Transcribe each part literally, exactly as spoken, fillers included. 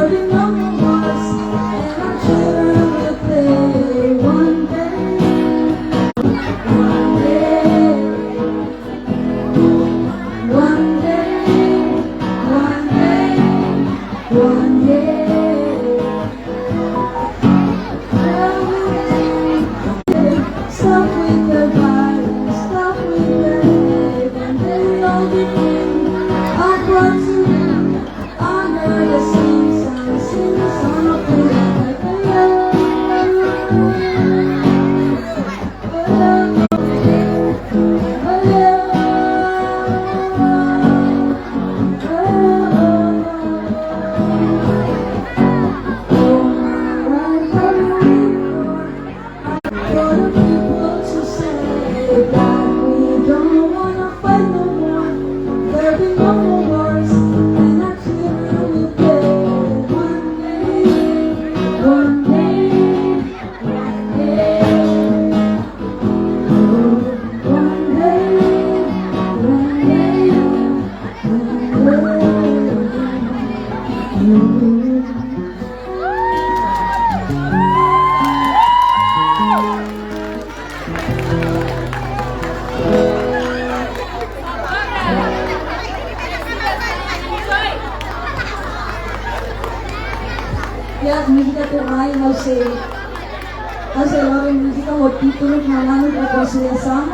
There'll be no more wars, and our children will play one day. One day, one day, one day, one day. Stop with the violence, stop with the hate, and then all the things are brought to you under the same sun, sing the song of freedom, like a love. For the people to say that we don't wanna fight no more. There'll be no more wars, and our children will play one day, one day, one day, one day, one day, one day. Ya, múzika tuirmai, ha'u sei, ha'u sei lori múzika ho títulu Mananu Rekonsiliasaun.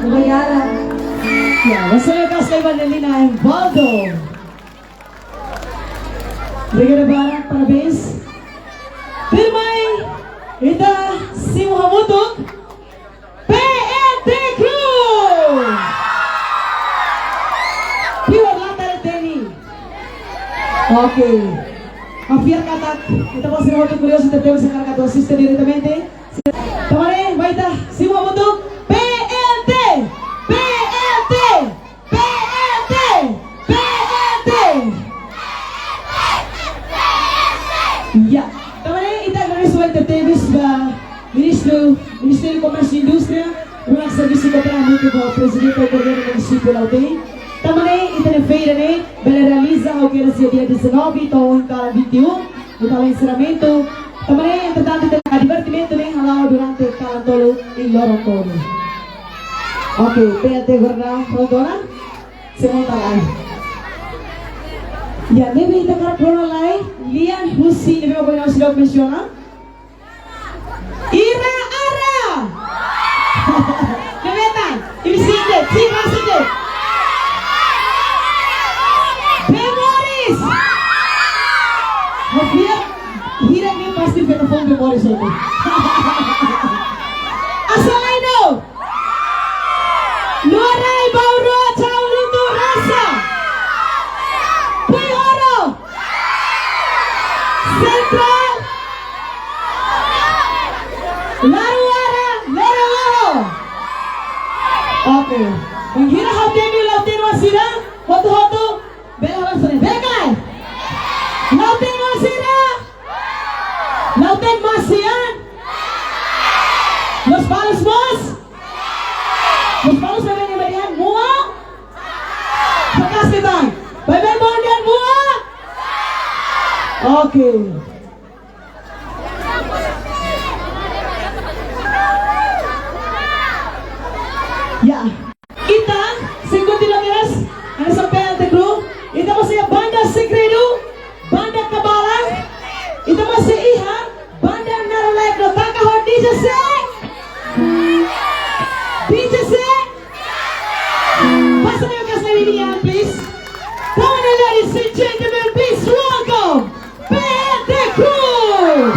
Obrigada. Ya, você é Casca Evangelina em Valdo. Obrigada barak, parabéns. Tuirmai, ita simu hamutuk. P E T Crew! Pior lá, Tareteni. Ok. Ha'u fiar katak ita-boot sira hotu kuriozu, ita-boot sira katak asiste diretamente. Tanba ne'e, mai ita simu hamutuk. P E T! P E T! P E T! P E T! Ya, tanba ne'e ita agradese barak tebes ba Ministru, Ministériu Komérsiu Indústria, rona servisu koopera hamutuk ho Prezidente Governu Munisípiu Lautein. Tanba ne'e ita-nia feira ne'e bele realiza ho kedas dia dezanove to'o ohin kalan vinte e um, no kalan enserramentu. Tanba ne'e, entretantu, ita-nia divertimentu ne'e hala'o durante kalan tolu i loron tolu. Oke, P N T Gordau, Rotona. Semua talan. Ya, ne'ebé ita hakarak rona lai, lian husi ne'ebé ohin ha'u seidauk mensiona. Ira ara. Ne'ebé tan, imi sente, si masih de. Bee Moris. Hafia, hira ni pasti beta fon Bee Moris oke. Asal lain do. Nuarai, Bauru, Cau, Lutu, Rasa. Puioro. Sentral. Laruara, Lere Loro. Oke. Bainhira ha'u temi lautenu sira, hotu-hotu, bele halo sone. Bele kai. Lautenu sira. Lautenu masian. Lospalos mós. Lospalos baibain ema dehan mua. Fakas ketan. Baibain maun dehan mua. Oke. Ya. Ita, cinco kilómetros, hanesan P N T crew, ita mós iha banda segredu, banda kabalan, ita mós iha banda naralek no taka ho D J C. D J C. Pasa na kas na liña, please. Come on, ladies and gentlemen, please welcome P N T crew.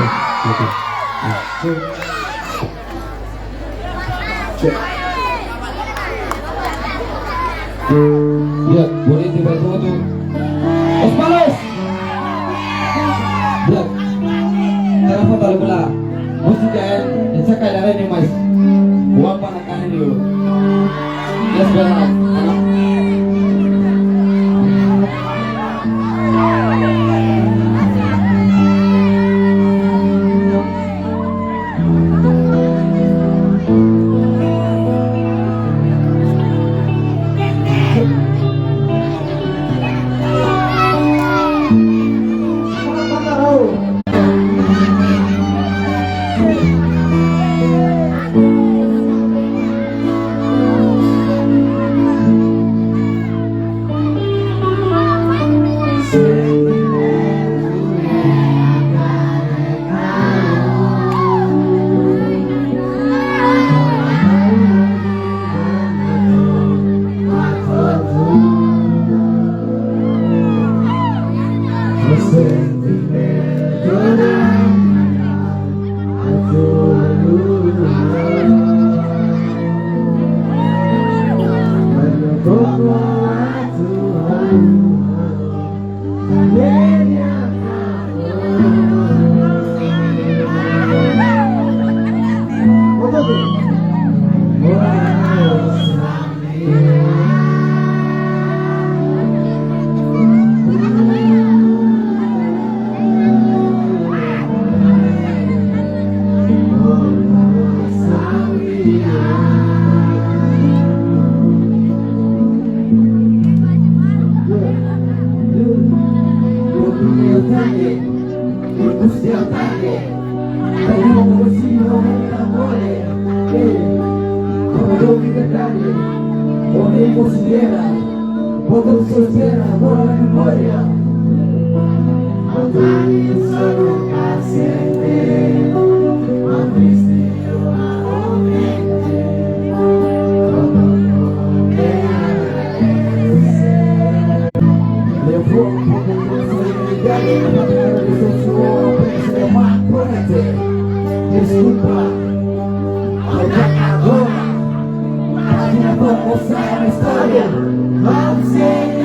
Ya, bonito, bonito. Lospalos. Ya. Telepon tadi bola. Musik ya, ya, saya kayak ada ini, Mas. Uang mana kan ini? Yes, benar. Deskulpa, agora, agora, pájina para mostrar a história. Vamos ser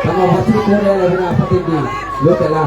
Tanba basu tu hela bina paten di lo tela.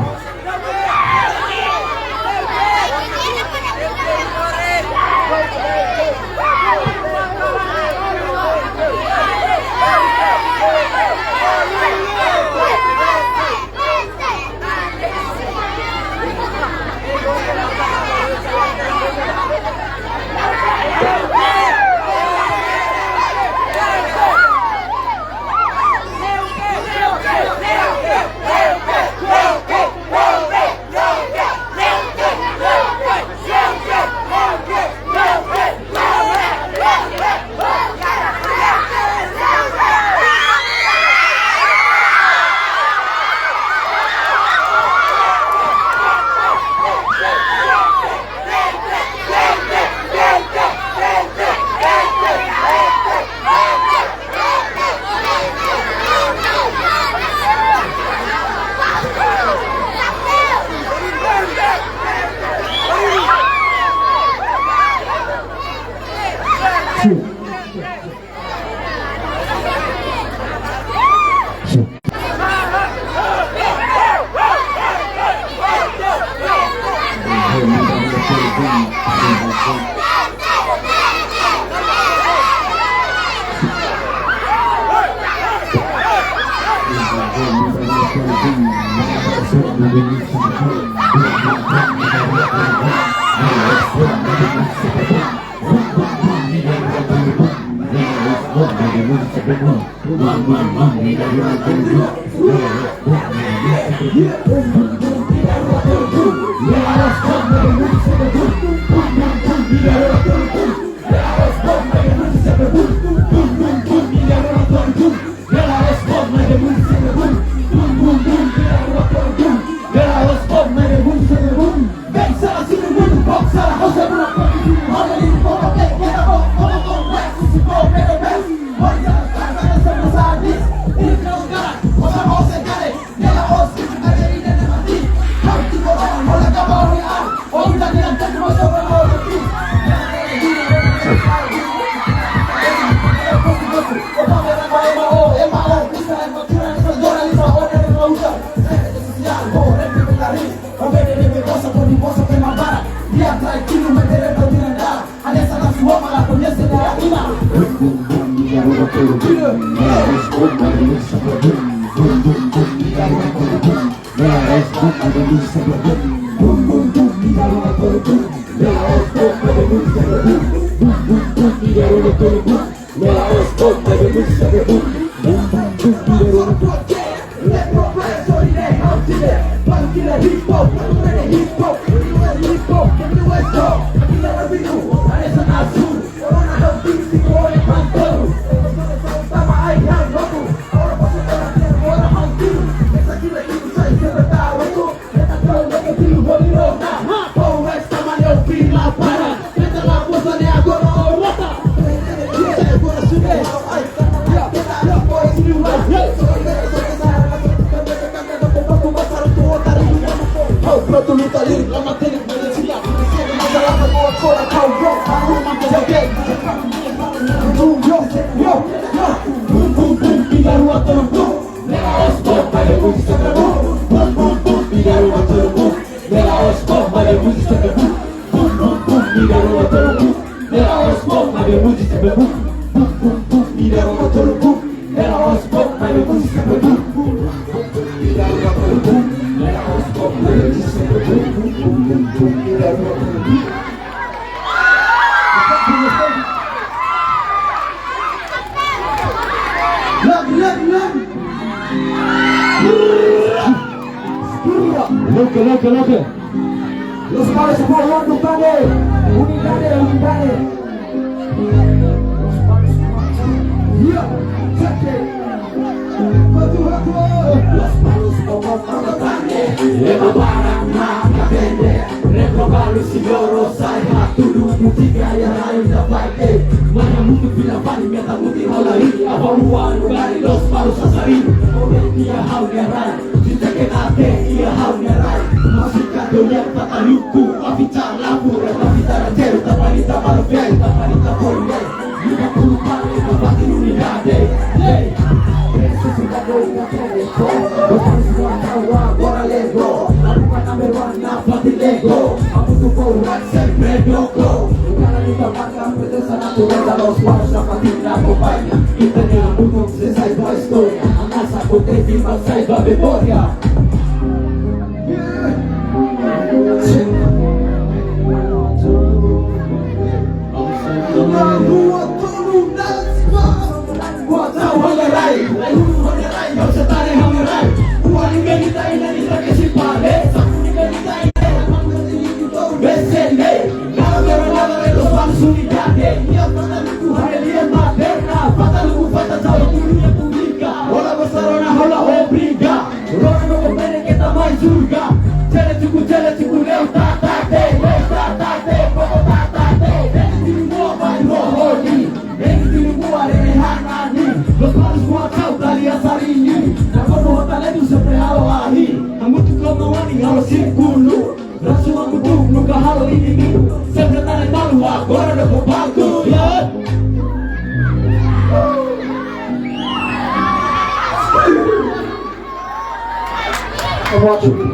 Loke, loke, loke. Los Palos, Palos, unidade, unidade. Los Palos, yeah, check it. Los Palos, Palos, Palos, Palos. Ema barak mak hatene, reprovalu, señór, sai hatudu, múzika iha rain da baite. Mana mundu fila fali meta muti hola i, abamuan ugari Los Palos sasari. Ore iha ha'u-nia rai, di teke nate iha ha'u-nia rai. Múzika doyan tataluku, aficha labu, reta fitara teru, tapanita baru bel, tapanita boy, yeah. Lima puluh kali, tapatin unidade, yeah. Presu sudah Rona no governo que tá mais julga. Tele tiku, tele tiku, leu ta ta te, leu ta ta te, povo ta ta te. Ele tiku, vai rohoni. Ele tiku, are hanani. Los Palos, Guatau, Dalia, Sarini. Na povo hota ledu sempre halo ahi. Hamutuk ho maun-alin halo sírkulu. Rasu aku tu nunka halo ini ni. Sempre tane malu agora da kopaku. Yeah. Vamos.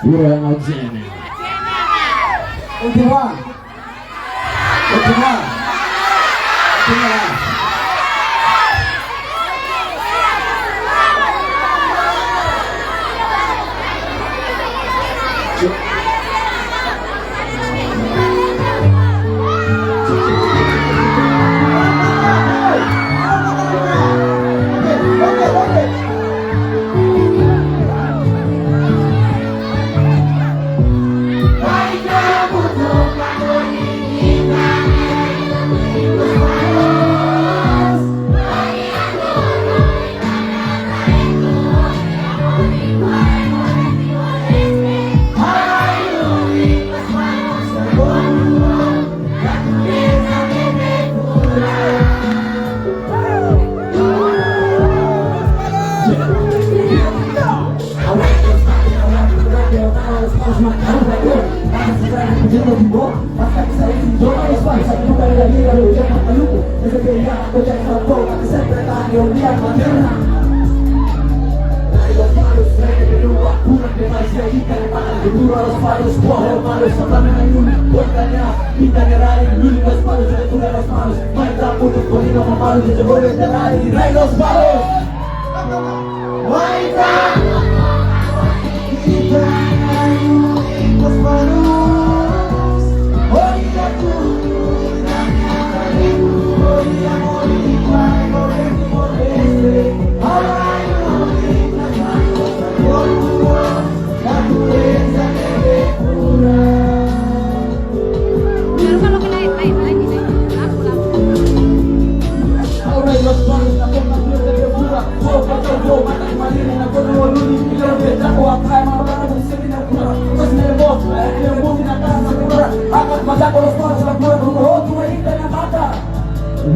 Ura yang au jene. Última. Última. Última.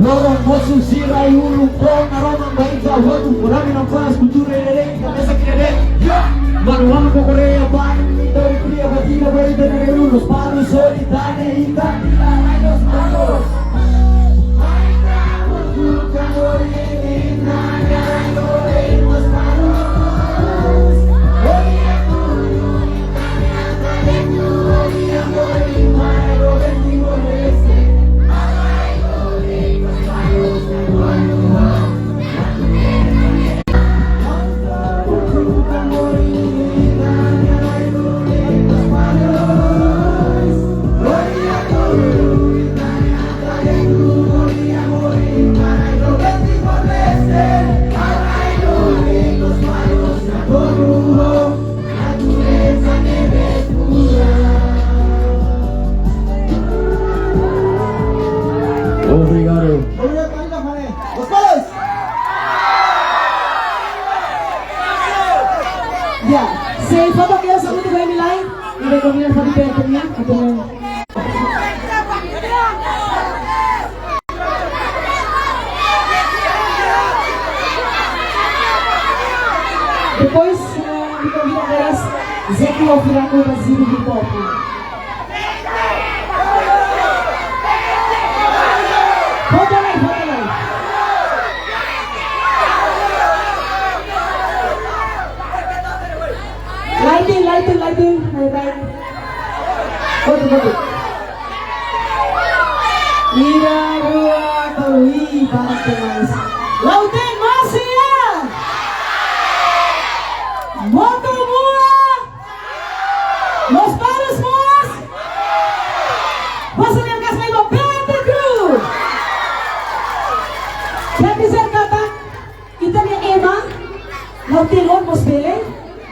Loron mosu sira ulun, kona roma baita hotu, kurang nampas, kultura lele, kabesa kiri. Ya! Manu manu kokorea, ban, mi tori kria, batina, baita na rulu, los palos, solidane, ita. Obrigadu. Ya, se falta que eu sou muito bem, Milai. E vai combinar para o pé também, que também. Depois, eh, me convida a Grace, Zeki Ofiraku, Brasil, hip hop. Falta lai, falta lai. Lighting, lighting, lighting. Hai, hai. Betul, betul. Ida, rua, tolu, ih, barak demais. Lauten mós iha. Motu Mua. Lospalos mós. Vasa Merkas mai ba P T Crew. Quer dizer katak ita-nia ema, lauten mós bele,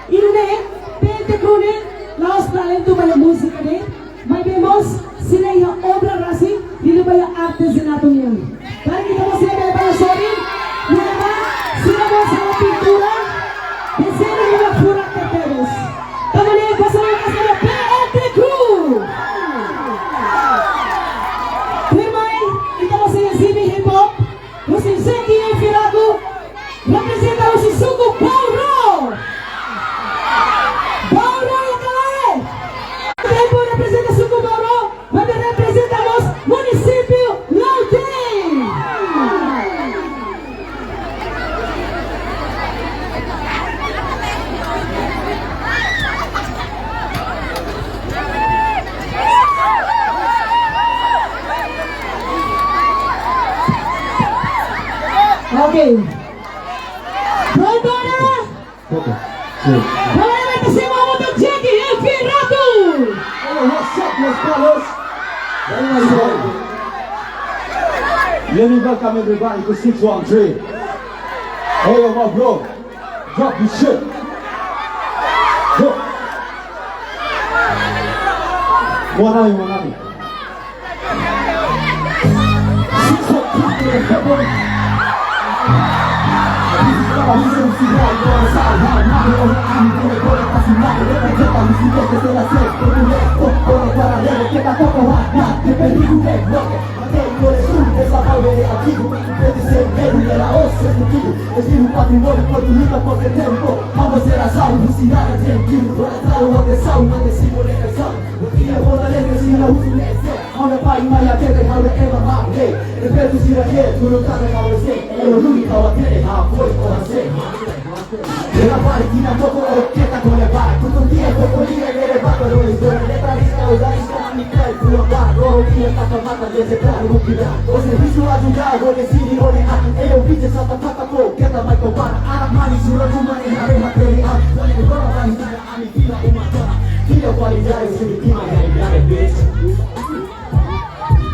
ida-ne'e, P T Crew ne'e, la'ós talentu ba múzika de'it, maibé mós, sira iha obra rasik, liuliu ba artezanatu nian. Karik ita mós sira bele ba sorin, liuliu ba, sira mós iha pintura, dezeñu liuliu ba furak tebes. Tanba ne'e, vasa Merkas mai ba P T Crew. Tuirmai, ita mós iha Zimi Hip Hop, husi Zeki Ofiraku, reprezenta husi suku Bauro. Bauro iha ka lae? Tempu reprezenta suku Bauro, maibé reprezenta mós munisípiu Lautém. Ok. Prontu, né? Prontu. Sim. Agora vai ter uma outra Jack Firato. Oh, what's up, meus palos? Very nice. Let me welcome everybody to six one three. Hey, yo, my bro. Drop this shit. Go. Boa noite, boa noite.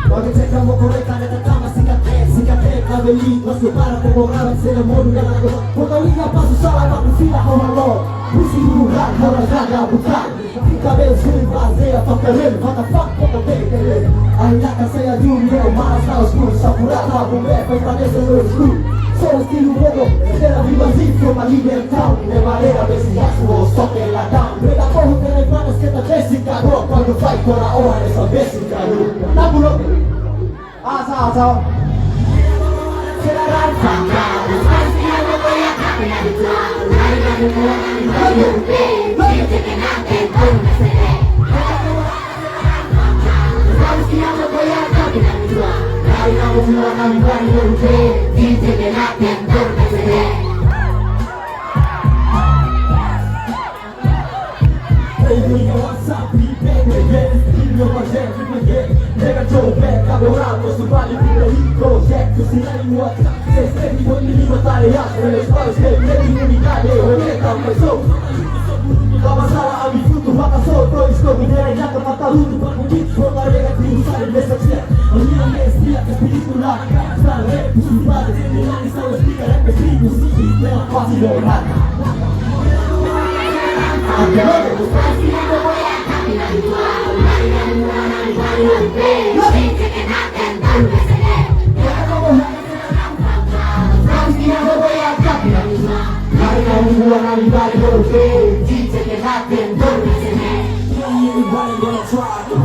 Oke, cek kamu korek, ada tetama sikat, eh, sikat, eh, kabeli, masuk para pemorang, sila modu dan aku. Kota ini apa susah, apa ku sila, ho, halo. Busi buran, hora jaga, bukan. Fica bem, sui, baseia, toca, rei, what the fuck, toca, bem, bem. Ainda que seja de um, meu, mas não escuro, só por lá, tá bom, é, faz parecer no escuro. Só o estilo bobo, será vivo assim, forma libertão. De maneira, vê se já suou, só que ela dá. Prega, porra, tem as manas que tá desse cagou. Quando vai, cora, hora, é só ver se caiu. Tá por onde? Asa, asa.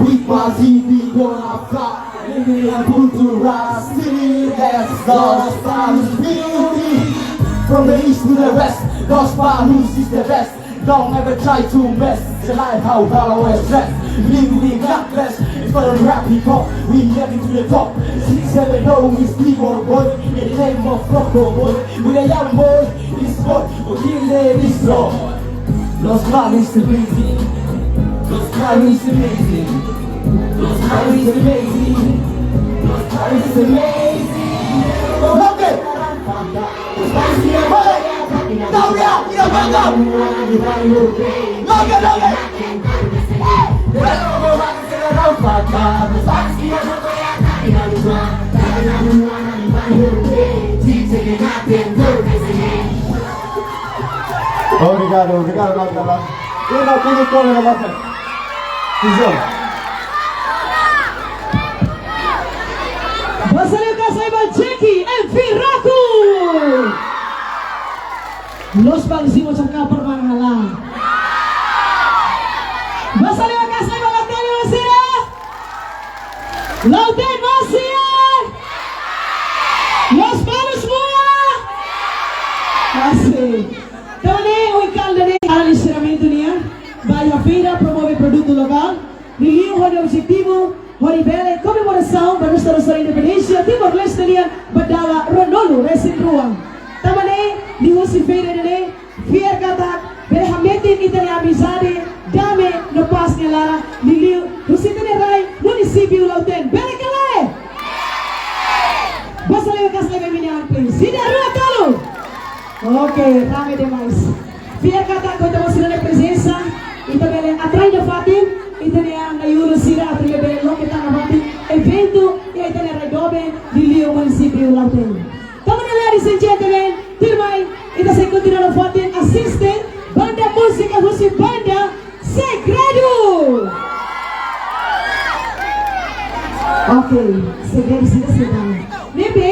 We passing, we gonna fly. Living in Cultura City, that's Los Palos beauty. From the east to the west, Los Palos is the best. Don't ever try to mess the life how follow and stress. Living in darkness, it's for the rap hip hop. We heading to the top. Six seven oh, we sleep on boy. In the name of Rocco boy, we the young boy. It's what we kill the destroy. Los Palos is amazing. Los Palos is amazing. Los Palos is amazing. Los Palos is amazing. Loke! Loke, loke! Obrigadu, obrigadu, Magdala. E na públiku, Magdala. Visão. Basa liu ka sai ba Jackie em Viraku. Los Palos imo saka permana hala. Basa liu ka sai ba Lautém, Lautém. Lautém, Lautém. Los Palos, Mula. Así. Entaun ne'e, ohin kala ne'e, enserramentu nian ba iha feira promove produtu lokál, liuliu ho objetivu hodi bele komemorasaun ba nuestra independénsia Timor-Leste nian ba dala ruanulu resin rua. Tanba ne'e, liuhusi feira ne'e, fiar katak bele hametin ita-nia amizade, dame no pás nia laran, liuliu husi ita-nia rai, munisípiu Lautém. Bele ka lae? Basa liu ka sai ba imi-nia an, please. Ida, rua, tolu. Oke, rame demais. Fiar katak ho ita-boot sira-nia prezensa, ita bele atrai nafatin ita-nia na'in-ulun sira atu bele loke tan nafatin eventu iha ita-nia rai doben, liuliu munisípiu Lautém. Tanba ne'e, ladies and gentlemen, tuirmai ita sei kontinua nafatin asiste banda múzika husi banda Segredu. Oke, Segredu sira sei bá. Ne'ebé,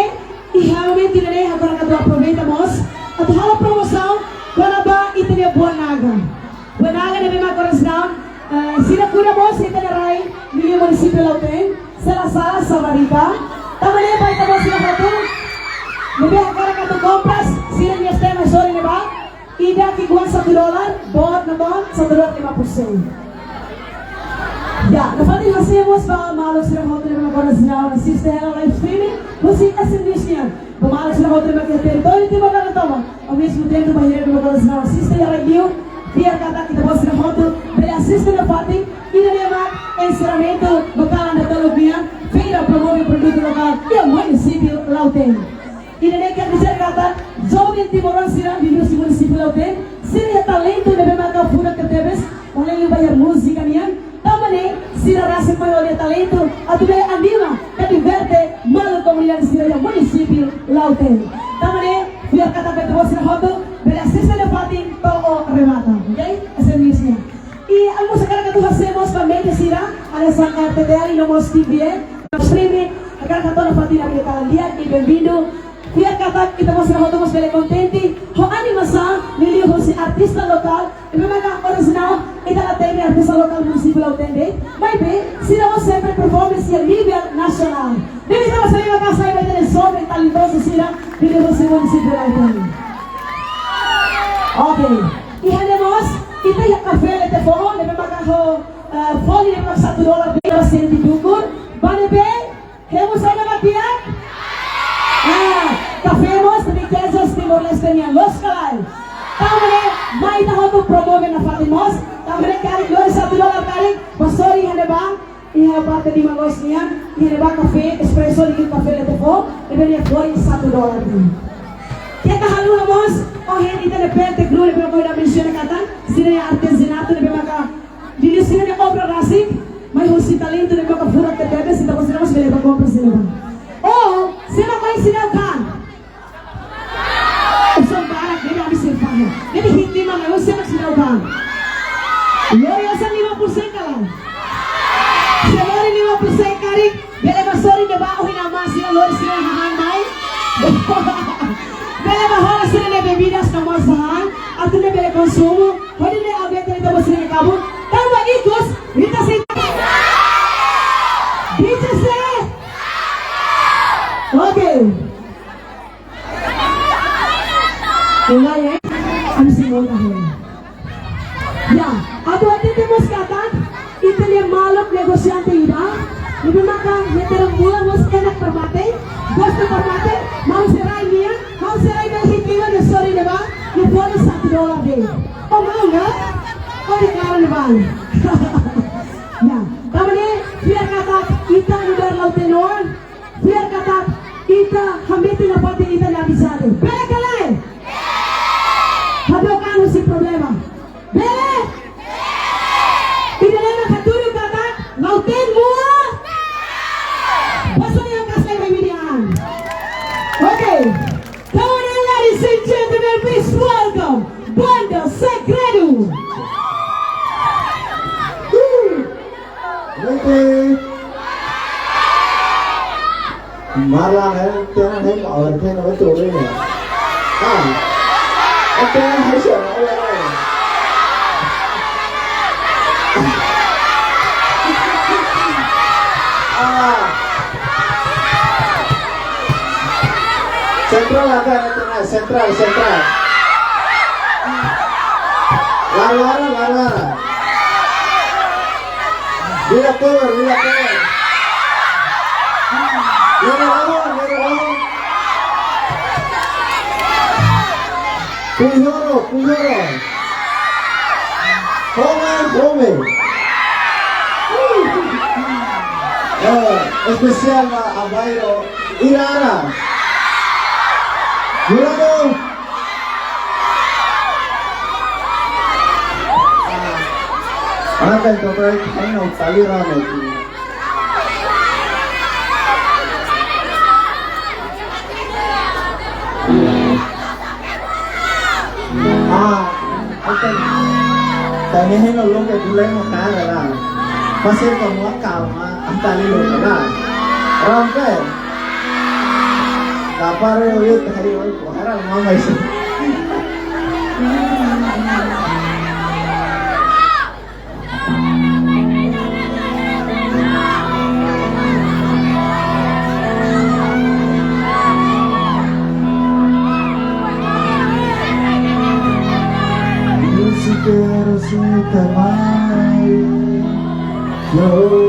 iha momentu ne'e ha'u hakarak atu aproveita mós atu halo promosaun kona-ba ita-nia buah naga. Buah naga ne'ebé mak oras ne'e, eh, sira kuda mós iha ita-nia rai, liuliu munisípiu Lautém, sala-sala, sabarita. Tanba ne'e ba ita-boot sira hotu ne'ebé hakarak atu kompras, sira-nia stand sorin ne'ebá. Ida ki'ikoan satu dolar, boot natoon satu dolar lima puluh sen. Ya, nafatin ha'u sei mós ba maluk sira hotu ne'ebé mak oras ne'e asiste hela live streaming husi S N News nian. Ba maluk sira hotu ne'ebé iha territóriu Timor laran tomak, ao mesmo tempo ba sira ne'ebé mak oras ne'e asiste iha rádiu, fiar katak ita-boot sira hotu bele asiste nafatin ida-ne'e mak enserramentu ba kalan dataluk nian, feira promove produtu lokál iha munisípiu Lautém. Ida-ne'e quer dizer katak joven timoroan sira liuhusi munisípiu Lautém, sira iha talentu ne'ebé maka furak tebes, além de ba iha múzika nian, talentu, atu bele anima ka diverte maluk komunidade sira iha munisípiu Lautém. Tanba ne'e, fiar katak ita-boot sira hotu bele asiste nafatin to'o remata, ok? Ese mismo. I ha'u mós hakarak atu hato'o mós ba média sira, hanesan R T T L no mós T V E, streaming, hakarak atu hato'o nafatin ita-boot sira kalan di'ak i bem-vindo. Fiar katak ita-boot sira hotu mós bele kontente ho animasaun liuliu husi artista lokál, ne'ebé maka orijinál ita la hatene artista lokál munisípiu Lautém de'it, maibé sira mós sempre performance iha nivel nasionál. Ne'ebé ita-boot sira maka sai ba ita-nia joven talentozu sira liuliu husi munisípiu Lautém. Ok. Iha ne'e mós, ita iha kafé Lete Foho, ne'ebé maka ho, eh, folin ne'ebé maka satu dolar, ita sente dukur. Ba ne'ebé, hemu sai ba tiha? Ah, kafé mós, Timor-Leste nian, loos ka lae? Tanba ne'e, mai ita hotu promove nafatin mós. Tanba ne'e karik lori satu dolar karik, bá sorin iha ne'ebá, iha parte lima loos nian, iha ne'ebá kafé Espresso, liuliu kafé Lete Foho, ne'ebé nia folin satu dolar nian. Keta haluha mós, ohin ita-nia P N T crew ne'ebé ohin ha'u mensiona katak, sira-nia artezanatu ne'ebé maka liuliu sira-nia obra rasik, mai husi talentu ne'ebé maka furak tebetebes, ita-boot sira mós bele bá kompra sira-nia bá. Oh, sira maka ensina kan. Osan barak, ne'e ami sei fahe. Ne'e hitima na osan mak sira kan. Lori osan lima puluh sen ka lae. Se lori lima puluh sen karik, bele bá sorin iha ne'ebá, ohin ami sei lori sira hahán mai. Bele bá hola sira-nia bebidas no mós hahán, atu nune'e bele konsumu, hodi nune'e aumenta ita-boot sira-nia kabun. Tanba ikus, ita sei. Dice se. Ok. Mulai, eh? Ami sei monta hela. Ya, atu hatete mós katak, ita-nia maluk negosiante ida, ne'ebé maka nia terang bulan mós enak para mate, gosta para mate, maun sira-nia, maun sira-nia hitima nia sorin iha ne'ebá, nia folin satu dolar de'it. Oh, maun ka? Oh, di karan bang. Ya, tanba ne'e, fiar katak, ita nu'udar Lauteñor, fiar katak ita hametin nafatin ita-nia amizade. Bele ka lae? Hadook an husi problema. Bele? Ida-ne'e mak hatudu katak Lauteñor muda. Basa yang kasih bagi dia. Oke. Come on, ladies and gentlemen, please welcome Banda Segredo. Oke. Marlan, eh, tena, eh, awal tena, eh, tu, eh. Ah. Eh, tena, eh, siapa? Eh, eh. Ah. Sentral ada, eh, tena, sentral, sentral. Lara-lara, lara-lara. Vira power, vira power. Vira power, vira power. Punyoro, punyoro. Home, home. Eh, espesiál ba Abairo. Irara. Jurado. Ana kai tokai kaino talira me. Ah, oke. Tanya heno lo ke dule mo kara la. Masih kamu akal ma. Antali lo na. Rampe. Kapare oyo tari oi kohara mama isu. Música recita mai. Yo.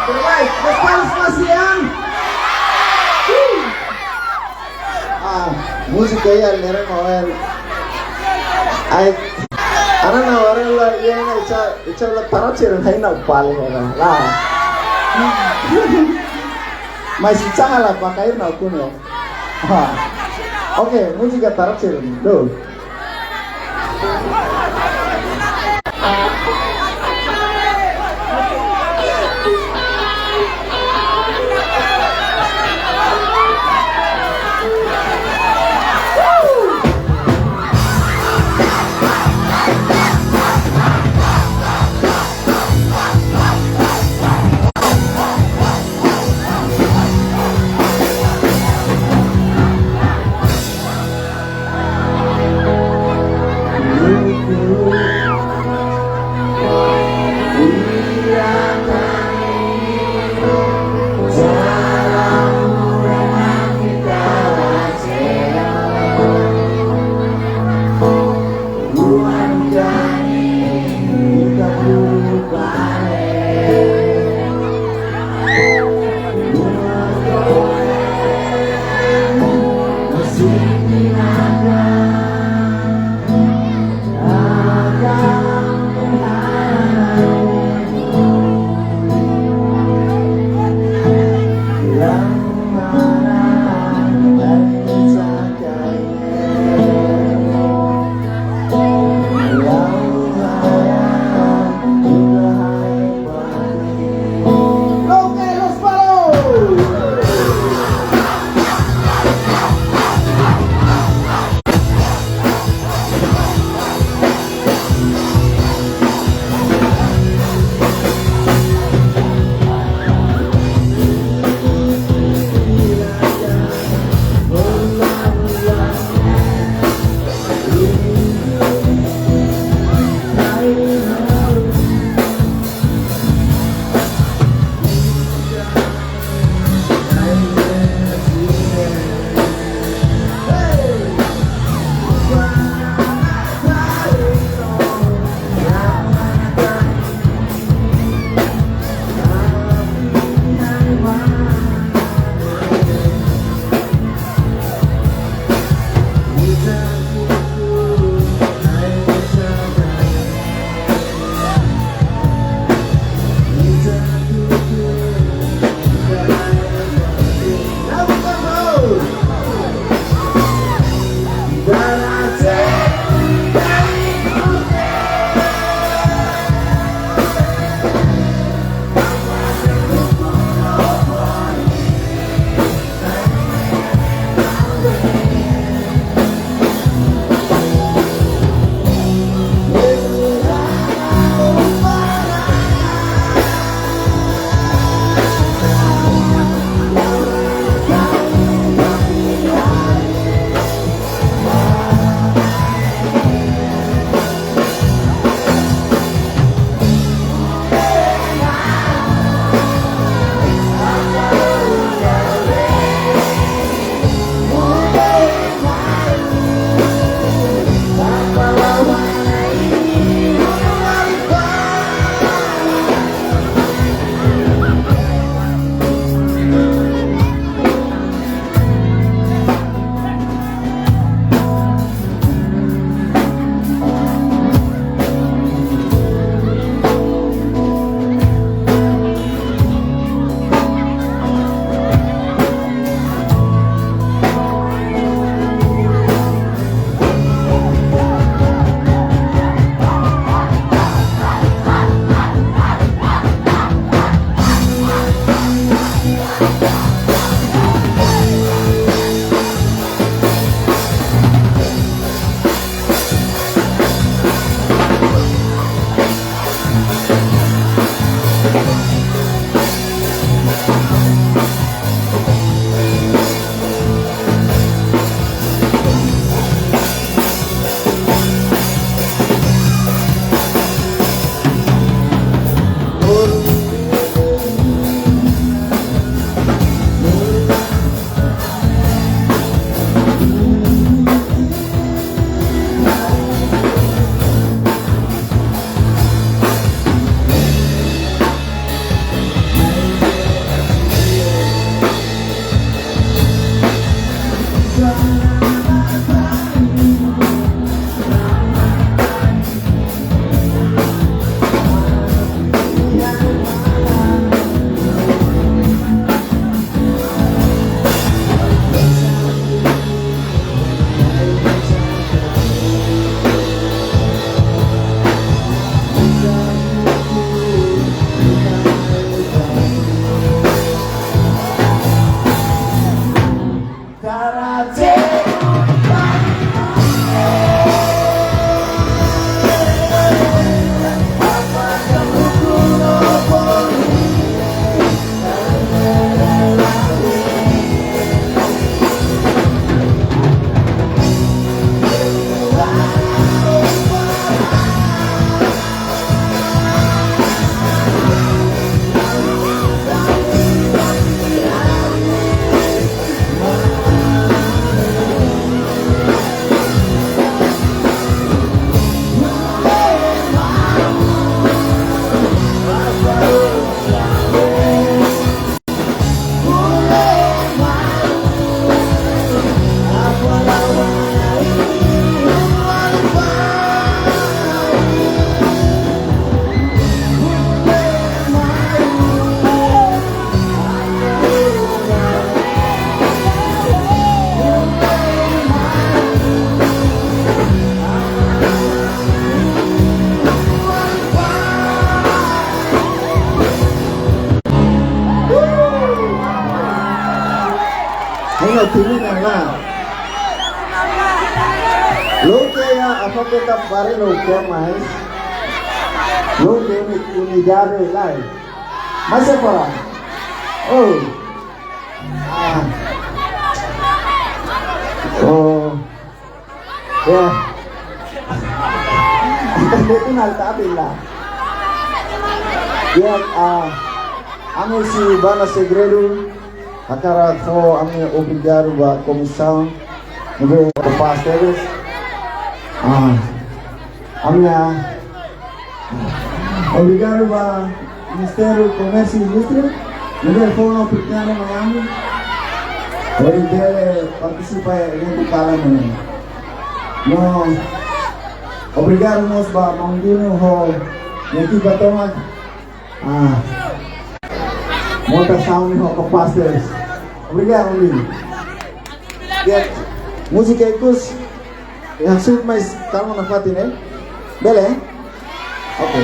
Terbaik, das palmas masih yang. Ah, múzika ya, lera mau el. Ai, ana na ora la ya na icha icha la para cero na ina pal ya la. Mas icha la pakai na kuno. Ha. Oke, múzika tarak sih, tuh. Termina na. Lo que ya apa kita pare lo que mais. Lo que uni-, unidade lai. Mas é para. Oh. Ah. Oh. Ya. Itu nal tapi lah. Ya, ah, ami sei bá iha segredu, hakarak fó ami obrigadu ba komisaun, ne'ebé kapás tebes. Ah, ami, ah, obrigadu ba Ministériu Komérsiu i Indústria, ne'ebé fó ona oportunidade mai ami, hodi bele partisipa iha eventu kalan ne'e. No, obrigadu mós ba maun Dino ho ekipa tomak. Ah, montasaun ne'e ho kapás tebes. Obrigadu, maun Dino. Ya, múzika ikus. Yang sweet mais kalma nafatin, eh? Bele, eh? Oke.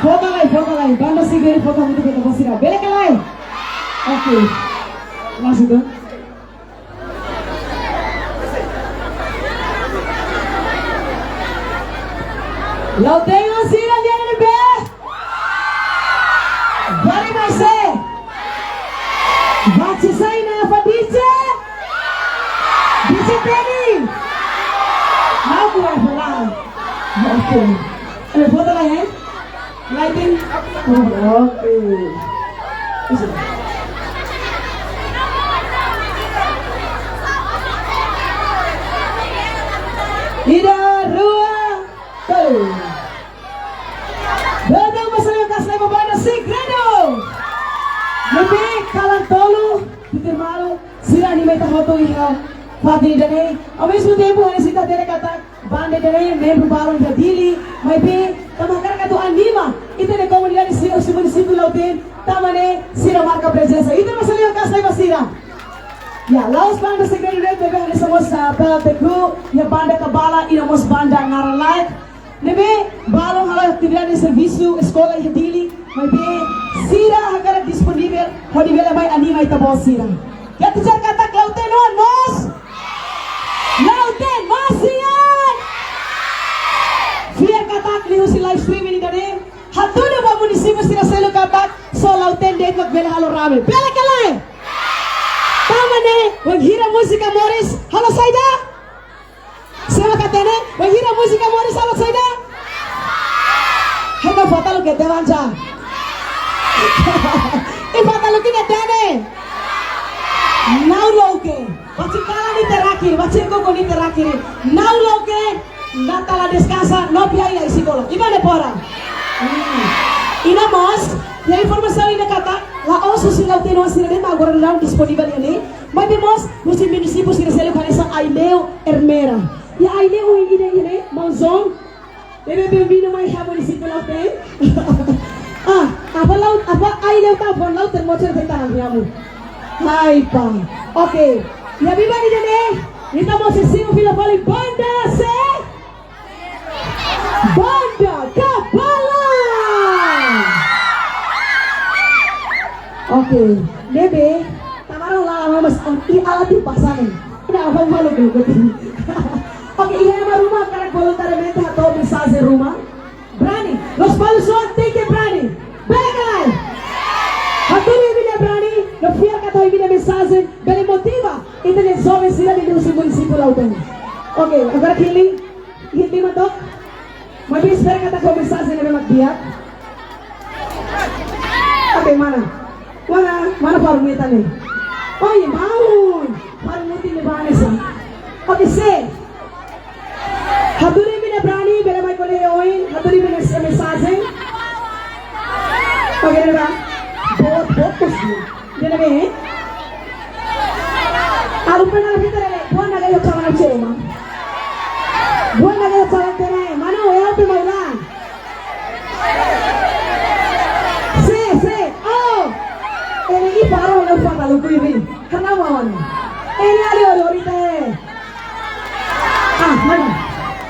Fó ka lae, fó ka lae. Banda Segredu fó ka lae, fó ka lae. Oke. Lanjut, eh. Lautém, sira lian be. Bari mai se. Bati sai na apa D J? D J Teddy. Mau ku apa lah? Oke. Ada foto lah ya? Lighting. Oh, oke. Ida, rua, tolu. Belum masalah kas leva Banda Segredu. Ne'ebé kalan tolu, titir malu, sira anima ita hotu iha fatin ida-ne'e. Ao mesmo tempo, hanesan ita hatene katak banda ida-ne'e membru balun iha Dili, maibé tanba hakarak atu anima ita-nia komunidade sira husi munisípiu Lautém, tanba ne'e sira marka prezensa. Ita masalah kas leva sira. Ya, la'ós Banda Segredu de'it, maibé hanesan mós, ah, P L T Crew, ya, Banda Kabala, iha mós banda naran laek. Ne'ebé balun hala'o atividade servisu eskola iha Dili, maibé sira hakarak disponivel hodi bele mai anima ita-boot sira. Ya, tujar katak Lautém no mós. Lautém mós siap. Fiar katak liuhusi live streaming ida-ne'e hatudu ba munisípiu sira seluk katak só Lautém de'it mak bele halo rame. Bele ka lae? Tanba ne'e, wainhira múzika moris, halo saida? Sé mak hatene, wainhira múzika moris halo saida? Heno fatalu ke tewan ja. I fatalu ke hatene. Nau loke. Baci kala ni terakhir, baci koko ni terakhir. Nau loke, Natal la deskansa, no pia ila esikola. Iba ne pora. Hmm. Ida mós, ya informasaun ida katak, la'ós husi Lautém no sira de'it mak agora daudaun disponivel iha ne'e. Maibé mós, husi munisípiu sira seluk hanesan Aileu, Ermera. Ya Aileu ida iha ne'e, Monzon. Bebé bem-vindo mai iha munisípiu Lautém. Ah, apa Lau, apa Aileu ta bon Lautém mo cerita tentang kamu. Hai pa. Oke. Ya biba ida-ne'e. Ita mós sei simu fila fali banda se Banda Kapala. Oke, ne'ebé, tamara la lama mas i ala tu pasangan. Ina apa malu dulu. Oke, iha ema ruma karik voluntariamente hato'o mensajen ruma. Brani, la'ós malu só, tenke brani. Bele ka lae? Hatudu imi-nia brani, no fiar katak imi-nia mensajen bele motiva ita-nia joven sira liuhusi munisípiu Lautein. Oke, agora kili, kili matok. Maibé espera katak ho mensajen ne'ebé mak di'ak. Oke, mana? Mana, mana Farmita ne'e? Oi, maun. Farmita ne'e bane sa. Oke, se. Hatudu imi-nia brani, bele mai ko'alia oin, hatudu imi-nia mensajen. Oke, dah. Buat fokus dia. Dia lagi, eh? Alu pena la fita lele, buat naga yo kawan cero ma. Buat naga yo kawan tena, eh, mano, eh, alu pe mau la. Se, se, oh. Ene i paro la fata lu kuibi. Karena mau anu. Ene ali ori ori te. Ah, mana?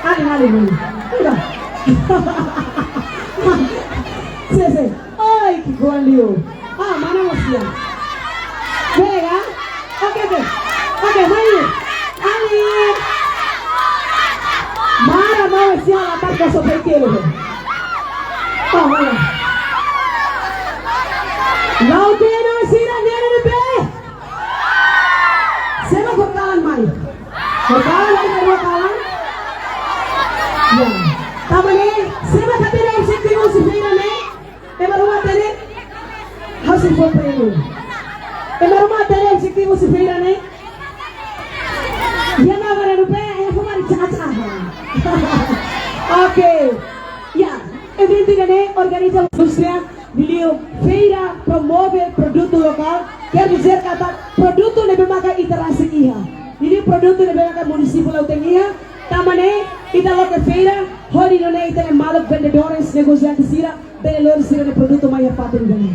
Ali, ali, mana? Udah. Se, se. Oi, ki'ikoan liu. Ah, mana mós ya? Bele ka? Oke, oke. Oke, mai. Ali. Mara mau siapa tak kosong baik lo. Oh, mana? Lauteño sira ne'e ne'ebé. Sira horikalan mai. Horikalan, horikalan. Ya. Tanba ne'e, sira hatene objetivu husi feira ne'e. Ema ruma hatene, ha'u sei fó prémiu. Ema ruma hatene objetivu husi feira ne'e. Ya, na agora no pé, é fumar de tchá-tchá. Ok. Ya, eventu ida-ne'e organiza indústria, liuliu feira promove produtu lokál, quer dizer katak produtu ne'ebé maka ita rasik iha. Liuliu produtu ne'ebé maka munisípiu Lautein iha, tanba ne'e ita loke feira, hodi nune'e ita-nia maluk vendedores, negosiante sira, bele lori sira-nia produtu mai iha fatin ida-ne'e.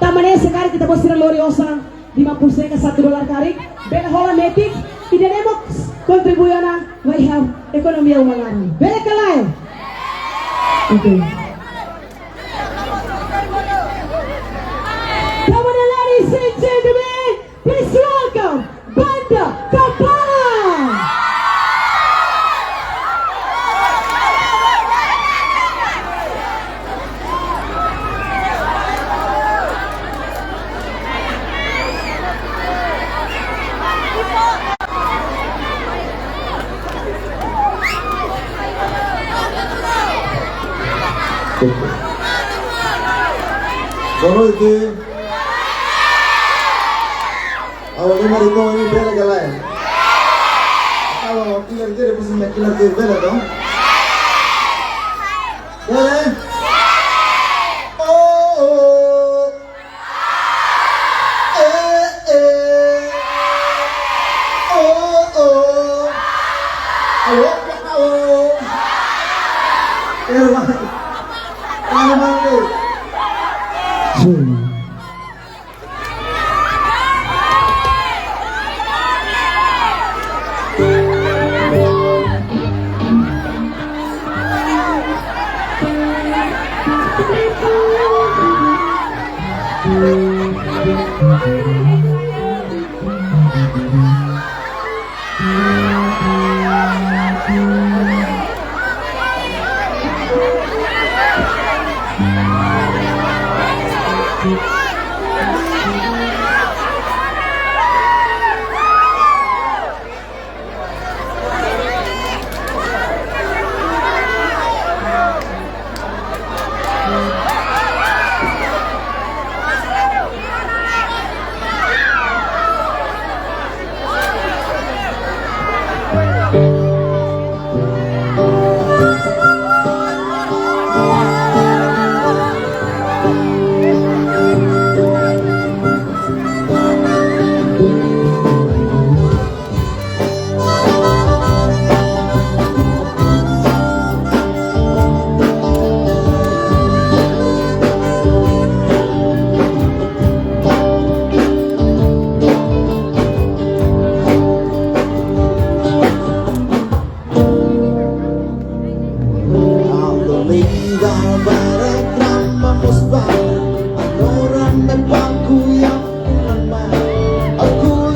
Tanba ne'e se karik ita-boot sira lori osan lima puluh sen ka satu dolar karik, bele hola metik, ida-ne'e mós kontribui ona ba iha ekonomia uma laran. Bele ka lae? Oke. Come on, ladies and gentlemen, please welcome Banda Kapala. Boa noite. Ha'u-nia maricón, bele ka lae? Ha'u-nia killer, killer, depois me killer, bele, não? Bele? Oh, oh. Eh, eh. Oh, oh. Alô, alô. Eh, vai. Vai, vai, vai. Sim. Bara drama mós para, agora me banco e a uma, a colher.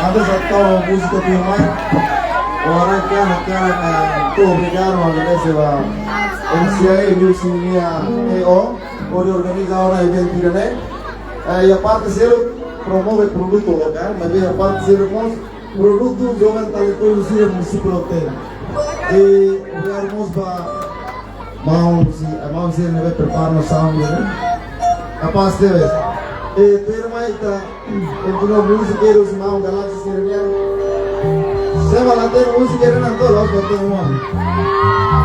Antes de tocar música tuirmai, agora quero, quero, eh, muito obrigado, agradecer a M C I, New Sinia E O, por organizar o evento, né? Eh, e a parte zero promove produto local, mas bem a parte zero mós produto joven talentozu sira munisípiu loke. E obrigadu mós ba maun sira, maun sira ne'ebé prepara no sound, né? Kapás tebes. E tuirmai ita kontinua múzika, irmaun Galaxy sira-nian. Seba la hatene múzika, ira-ne'e loos, loos, loos.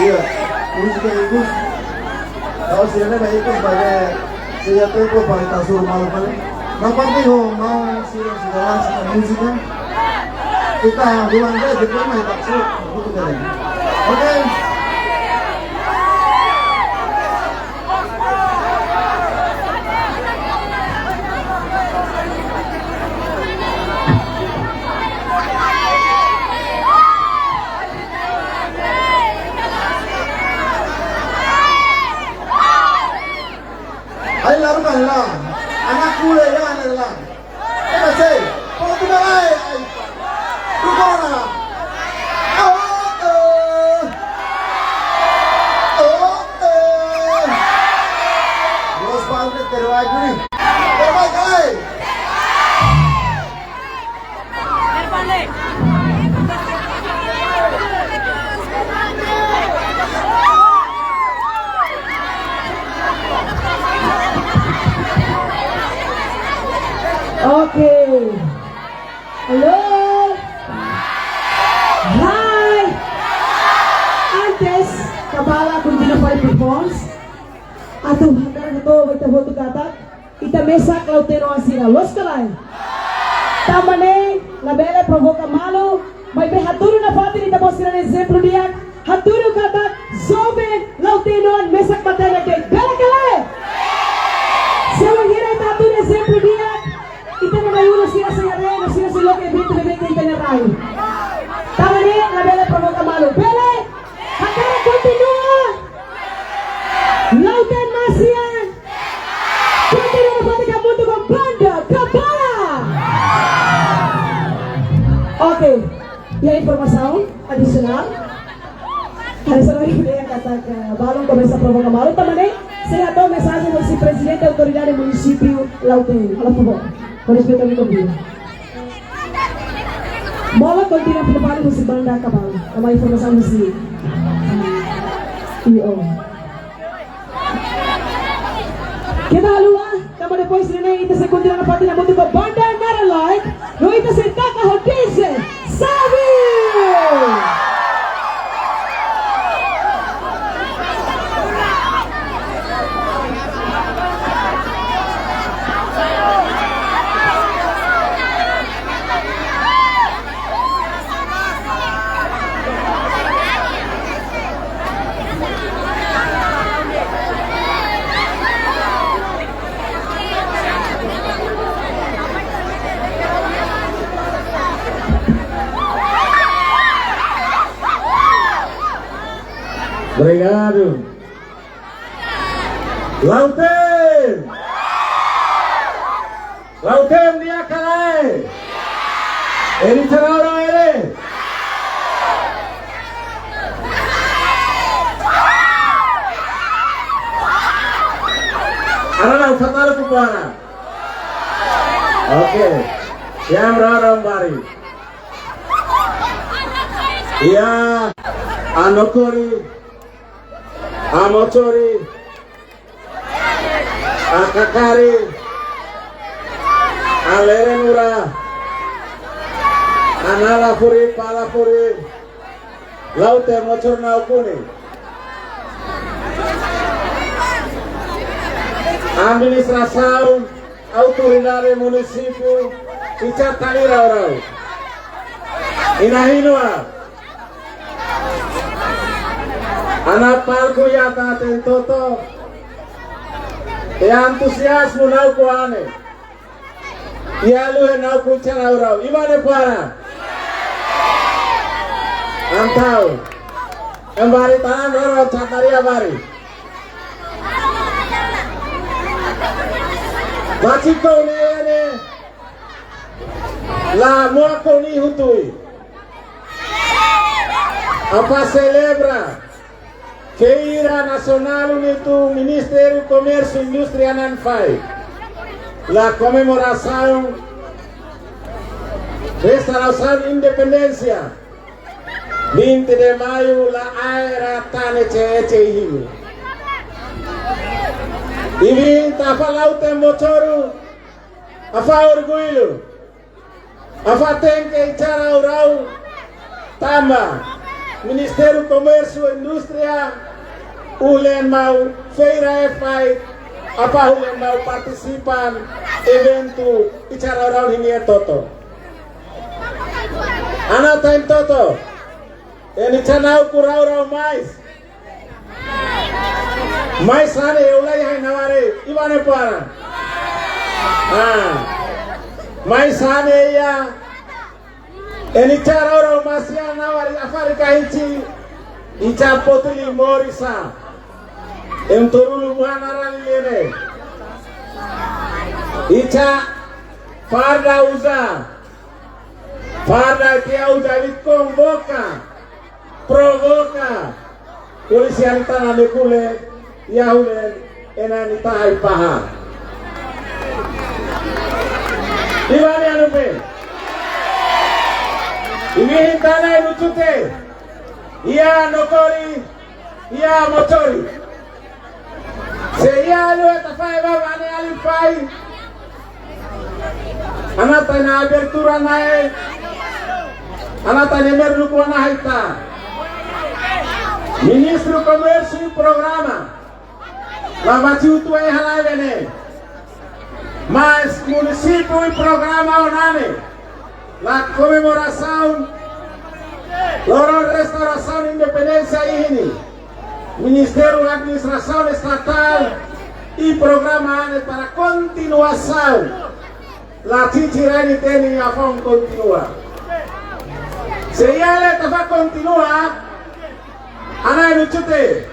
Iya, múzika ikus. Ha'u sira-ne'e mai ikus ba, seja tempu para ita hasoru malu fali. Nafatin ho maun sira, sira la sira múzika. Ita ulang de'it, depois mai ita hasoru, buku tadi. Oke. Ai, laru kan la. Anak kule ya, anak la. Ema sei, Portugal ai, ai. Tukona. Oh, oh. Oh, oh. Los Padres, terbaik, Juri. Terbaik, ai. Oke. Halo. Hai. Antes, Kabala kontinua fali performance. Atu hakarak hato'o ba ita hotu katak ita mesak Lautém-oan sira, loos ka lae? Tanba ne'e, labele provoka malu, maibé hatudu nafatin ita-boot sira-nia ezemplu di'ak, hatudu katak joven Lautém-oan mesak matenek de'it, bele ka lae? Se wainhira ita hatudu ezemplu di'ak, ita-nia rai-ulun sira sei haree no sira sei loke eventu ne'ebé ke ita-nia rai. Tanba ne'e, labele provoka malu, bele? Hakarak kontinua? Lautém-oan sira. Kontinua nafatin hamutuk ho banda Kabala. Oke. Iha informasaun adisionál. Hari Senin ini katak, eh, balun komesa provoka malu tanba ne'e. Sei hato'o mensajen husi Prezidente Autoridade Munisípiu Lautém. Halo, por favor. Com respeito ao microfone. Bola kontinua fila fali husi banda Kabala. Tanba informasaun husi. Io. Keta haluha, tanba depois ne'e ita sei kontinua nafatin hamutuk ho banda Naralike. No ita sei taka ho D J Sabi. Obrigadu. Lautém! Lautém di'ak ka lae? Ele terá hora ele. Ara na fatara kupara. Oke. Yang rara bari. Iha Anokori, Amotori, Akakari, Aleremura, Analafuri, Palafuri, Lautém, Motor Naukuni. Administrasaun, autoridade munisípiu, iha Talira Orau. Inan-aman, ana palku iha Taten Toto, e entuziazmu Nauku-ane. Iha lue Nauku iha Talira Orau. Iha ne'e para. Entaun. Embari tahan roro cataria bari. Baciko ne'e ne'e. La moa koni hutui. Atu selebra Feira Nasionál Unitu Ministériu Komérsiu Indústria nian fai. La komemorasaun restaurasaun independénsia. Vinte de Maio la aera tane cece ihimu. Ibi tafa Lautém Motoru, afa orgullu. Afa tenke iha Talira Orau tanba Ministériu Komérsiu Indústria Ulen mau feira e fai, apa ulen mau partisipa eventu icara rau hini e toto. Ana tain toto. Eni canau kurau rau mais. Mais ane eu lai hai naware, ibane para. Ah. Mais ane ia. Eni cara orang masia nawari Afrika ici, ica potuli morisa. Em torulu muhana rali lene. Ica farda uza. Farda ke uza li konvoka. Provoka. Polísia ita na lekule, iha ulen, ena ita hai paha. Ibane anu pe. Imi hintana inu cute. Iha nokori, iha mocori. Se iha alu eta fai ba ane ali fai. Ana tain abertura na'e. Ana tain emer luku ana haita. Ministru Komérsiu i Programa. La maciu tu e halai bene. Mas munisípiu i programa onane. La komemorasaun loron restaurasaun independénsia iha ne'e. Ministériu Administrasaun Estatál i programa ane para kontinuasaun. La cici rai ni teni afon kontinua. Se iha le tafa kontinua, ana inu cute.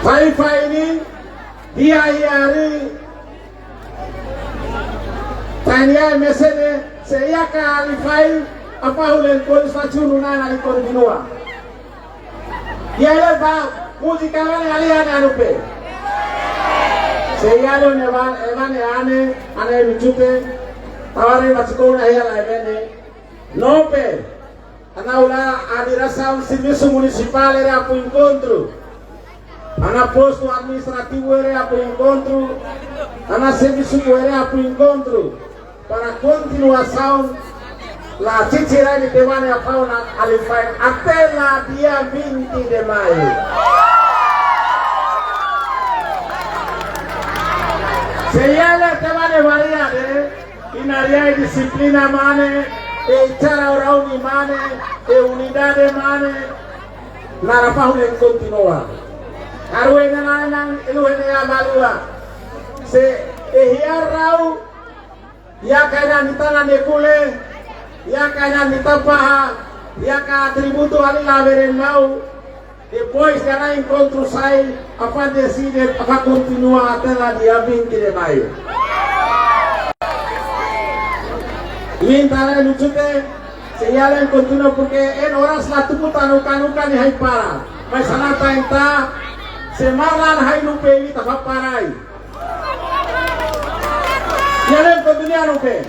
Fai fai ni, dia hari, tania mesene, se iha ka ali fai, apa ulen polis fachunu na na kontinua. Iha le ba, múzika mane ali ane anu pe. Se iha le ne ba, e mane ane, ane inu cute, taware masikona iha la mene. No pe, ana ula adirasaun servisu munisipál era apu enkontru. Ana postu administrativu era apu enkontru. Ana servisu era apu enkontru. Para kontinuasaun la cici rai ni temane a fauna ali fai até la dia vinte de maio. Se iha le temane varia de, ina ria e dixiplina mane, e cara orauni mane, e unidade mane, nara fahu le kontinua. Aru ena nanan, elu ene amalua. Se e hiar rau, iha ka ena nitana nekule, iha ka ena nita paha, iha ka atributu ali la beren mau, depois de ana enkontru sai, apa deside, apa kontinua até la dia vinte de maio. Minta le lucu te, se iha le kontinua, porque en oras la tuku tanu kanu kani hai para. Mas ana ta enta, se malan hai no pe ita fa parai. Iha le kontinua no pe.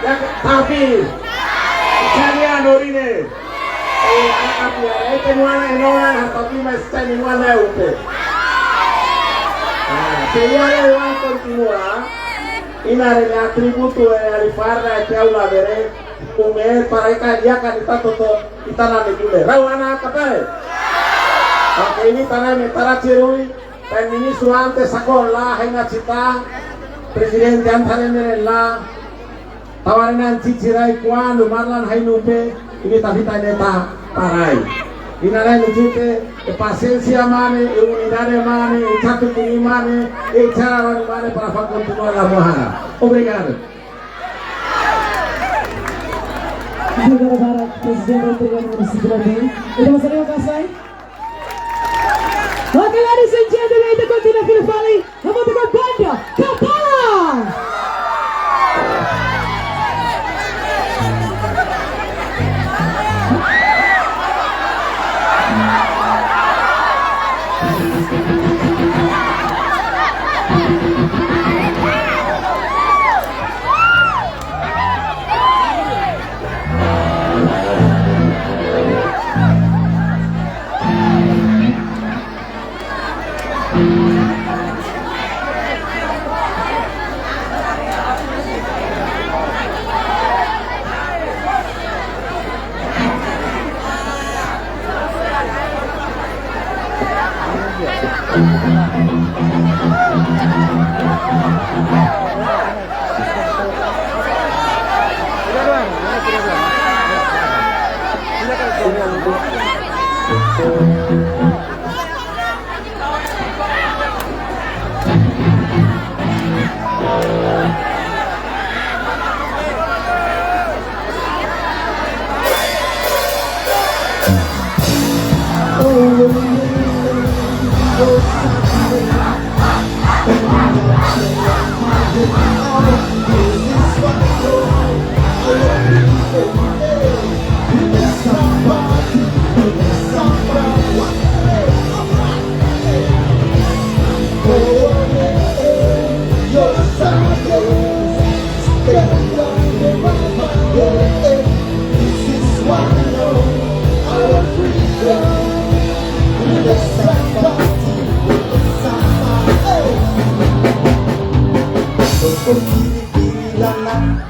Ya, tapi, cari anu rine. Eh, anak api ya, eh, temuana enona, tapi mas cari muana upe. Ah, se iha le wan kontinua, ina le atributu, eh, ali farda, eh, ke aula bere, kume, para ika, iha ka ita toto, ita na le kule. Rau ana kapai. Oke, imi tana me tara cirui, Prime Minister antes sakon la, haina cita, Prezidente antes la, tawarenan cici rai kuandu malan hai no pe, imi ta fita ne ta parai. Ina rai no cute, e pasiénsia mane, e unidade mane, e catu kuni mane, e cara mane para fa kontinua la muhara. Obrigadu. Obrigadu barak, Prezidente António Município. Ita masa lima kasai. Oke, ladies and gentlemen, ita kontinua fila fali. Hamutuk ho banda Kapala.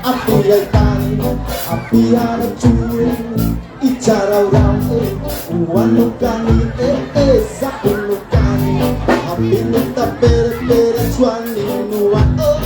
Api ai tani, api hana tun, icara orang, eh, uan no kani, eh, eh, sapu no kani, api no ta pere, pere, suani no wa, oh.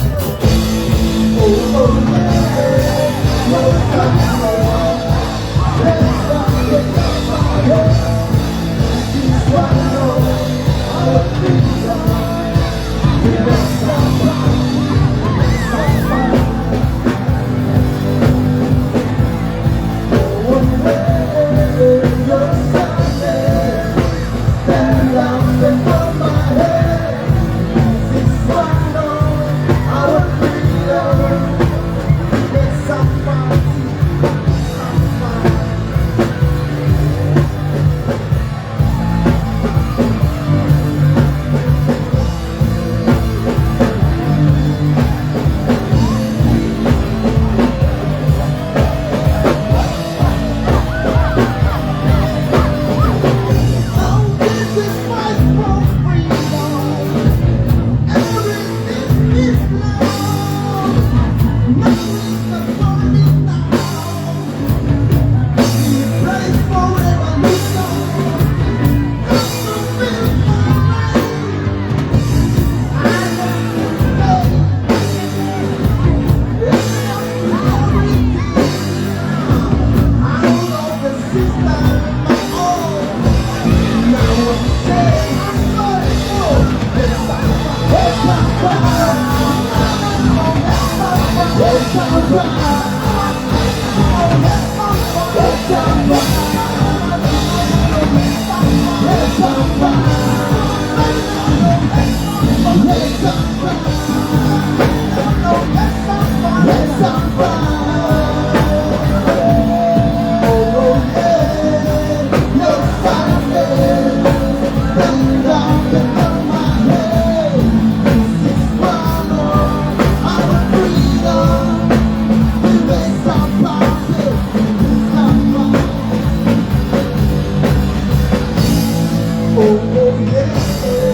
Oh, oh, yeah, yeah,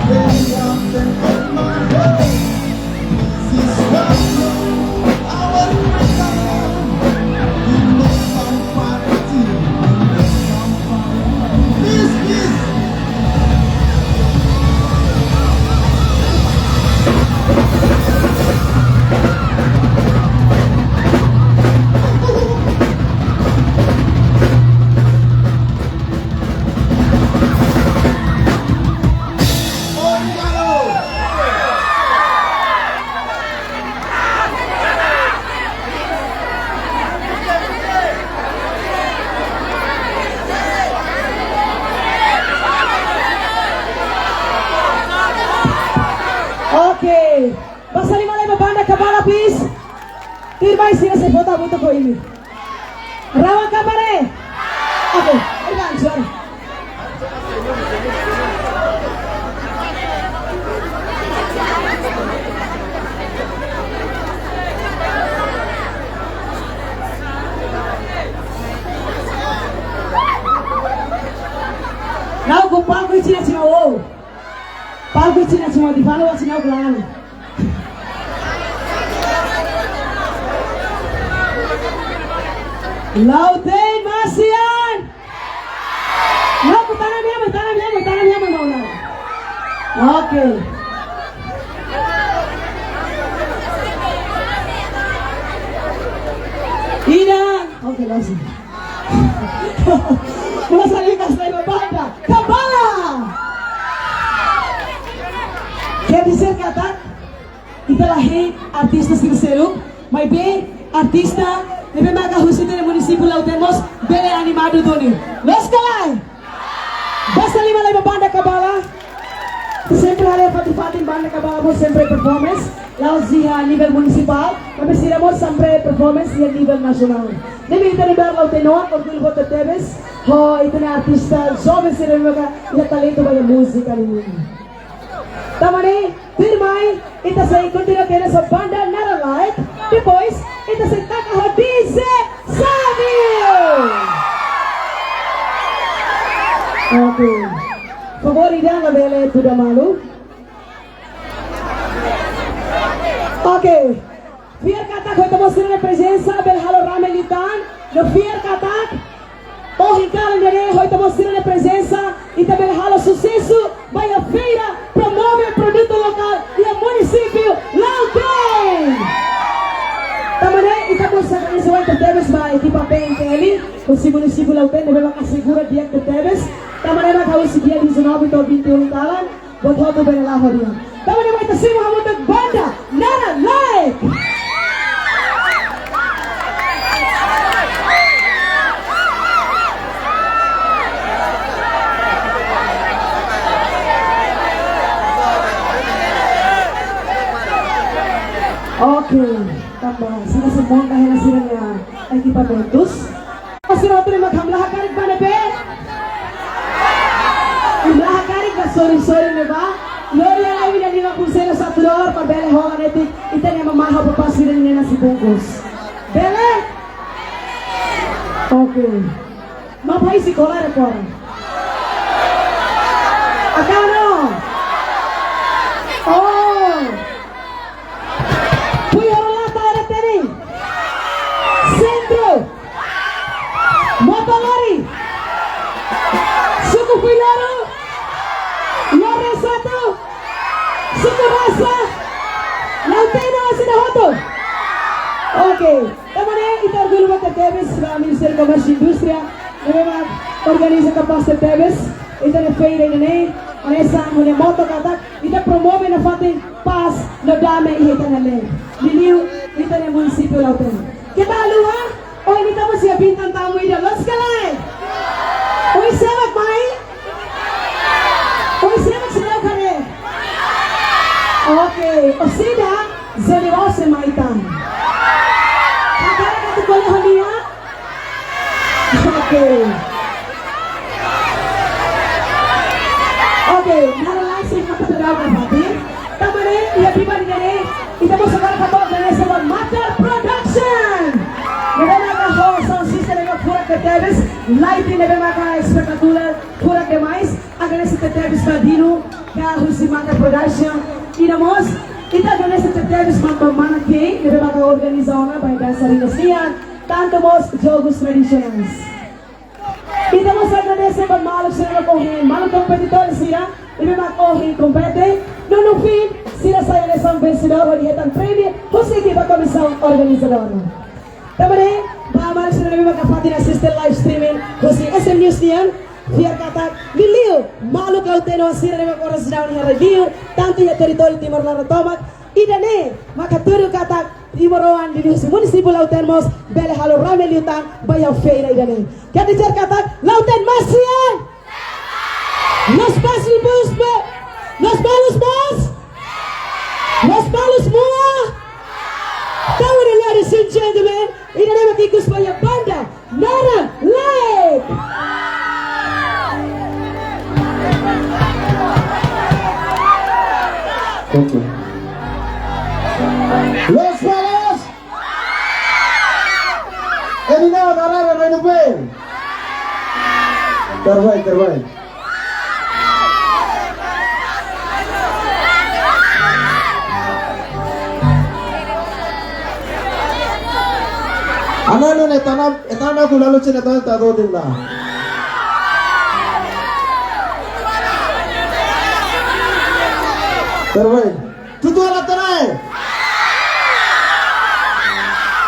yeah, yeah, yeah. Oke. Basa liman lai ba banda kabalak, please. Tuirmai sira sei vota hamutuk ho imi. Rawan ka maré? Oke, obrigadu, señora. Nau ku palku isin na sima wow. Palku isin na sima di fanu wa sinau ku laran. La'o tein masian. Ida, oke, langsung. Vamos a ir a la banda. Kabala! Quer dizer katak ita la hein artista sira seluk, maibé artista ne'ebé maka husi ita-nia munisípiu Lautém mós bele animadu duni. Loos ka lae? Basa liman lai ba banda Kabala. Sempre haree fatin-fatin banda Kabala mós sempre performance. La'ós iha nivel munisipál, maibé sira mós sempre performance iha nivel nasionál. Ne'ebé ita nu'udar Lauteinoan orgullu boot tebes ho ita-nia artista joven sira ne'ebé maka iha talentu ba iha múzika nian. Tanba ne'e, tuirmai, ita sei kontinua kedas ho banda Naran Laek. Depois, ita sei taka ho D J Samir. Oke. Favór ida labele tuda malu. Oke. Fiar katak ho ita-boot sira-nia prezensa bele halo rame liután. No fiar katak ohin kalan ida-ne'e ho ita-boot sira-nia prezensa ita bele halo susesu ba iha feira, promove produtu lokál iha munisípiu Lautém. Tanba ne'e ita-boot sira-nia suai tebes ba ekipa P N T L husi munisípiu Lautém ne'ebé maka asegura di'ak tebes. Tanba ne'e maka husi dia dezanove to'o vinte e um kalan, buat hotu bele la'o di'ak. Tanba ne'e mai ita simu hamutuk banda Naran Laek. Oke, tanba sira semua kahena sira-nia ekipamentus. Sira hotu ne'e mak hamlaha karik ba ne'ebé? Hamlaha karik ba sorin-sorin ne'ebá. Lori lai ida lima puluh sen satu dolar para bele hola netik ita-nia mamá ho papá sira-nia nasi bungkus. Bele? Oke. Mak pai sekolah ada kuara. Akano. Oh. Pui horo lata era teni. Sentru. Moto lori. Suku Fuiloro. Lori satu. Suku Rasa. Lautém no asina hotu. Oke. Tanba ne'e ita orgullu boot tebes ba Ministériu Komérsiu Indústria. Ne'ebé mak organiza kapás tebes ita-nia feira ida-ne'e. Hanesan ha'u-nia moto katak ita promove nafatin pás no dame iha ita-nia leet. Liuliu ita-nia munisípiu Lautém. Keta haluha, ohin ita mós iha bintang tamu ida, loos ka lae? Ohin sé mak mai? Ohin sé mak seidauk haree? Oke, orsida, Zé Newace mai tan. Hakarak atu ko'alia ho nia? Oke. Oke, Naran Laek sei maka terang berarti. Tanba ne'e, iha biban ida-ne'e, ita mós agora hato'o agradese ba Matar Production. Ne'ebé maka ho sound system ne'ebé furak tebes, lighting ne'ebé maka espetakular, furak demais. Agradese tebes ba Dino, ka husi Matar Production. Ida mós, ita agradese tebes ba mana Kay, ne'ebé maka organiza ona ba dansa ringas nian, tantu mós jogus tradisionais. Ita mós agradese ba maluk sira ne'ebé ohin, maluk kompetidór sira ne'ebé mak ohin kompete, no no fin, sira sai hanesan vensedór hodi hetan prémiu husi ekipa komisaun organizadora. Tanba ne'e, ba maluk sira ne'ebé mak fatin asiste live streaming husi S M News nian, fiar katak liuliu maluk Lautém no sira ne'ebé mak oras daudaun iha li'ur, tantu iha territóriu Timor laran tomak, ida-ne'e maka hatudu katak timoroan liuliu husi munisípiu Lautém mós bele halo rame liután ba iha feira ida-ne'e. Quer dizer katak Lautém mós siap? Los palos mós, los palos mós, los palos mós. Tanba ne'e, ladies and gentlemen, ida-ne'e mak ikus ba iha banda Naran Laek. Oke. Los palos. Eni na, na, na, na, na, na, na. Terbaik, terbaik. Ana no ne tanam, e tanam ku lalu cina tanam tado dinda. Terbaik. Tutu ala terai.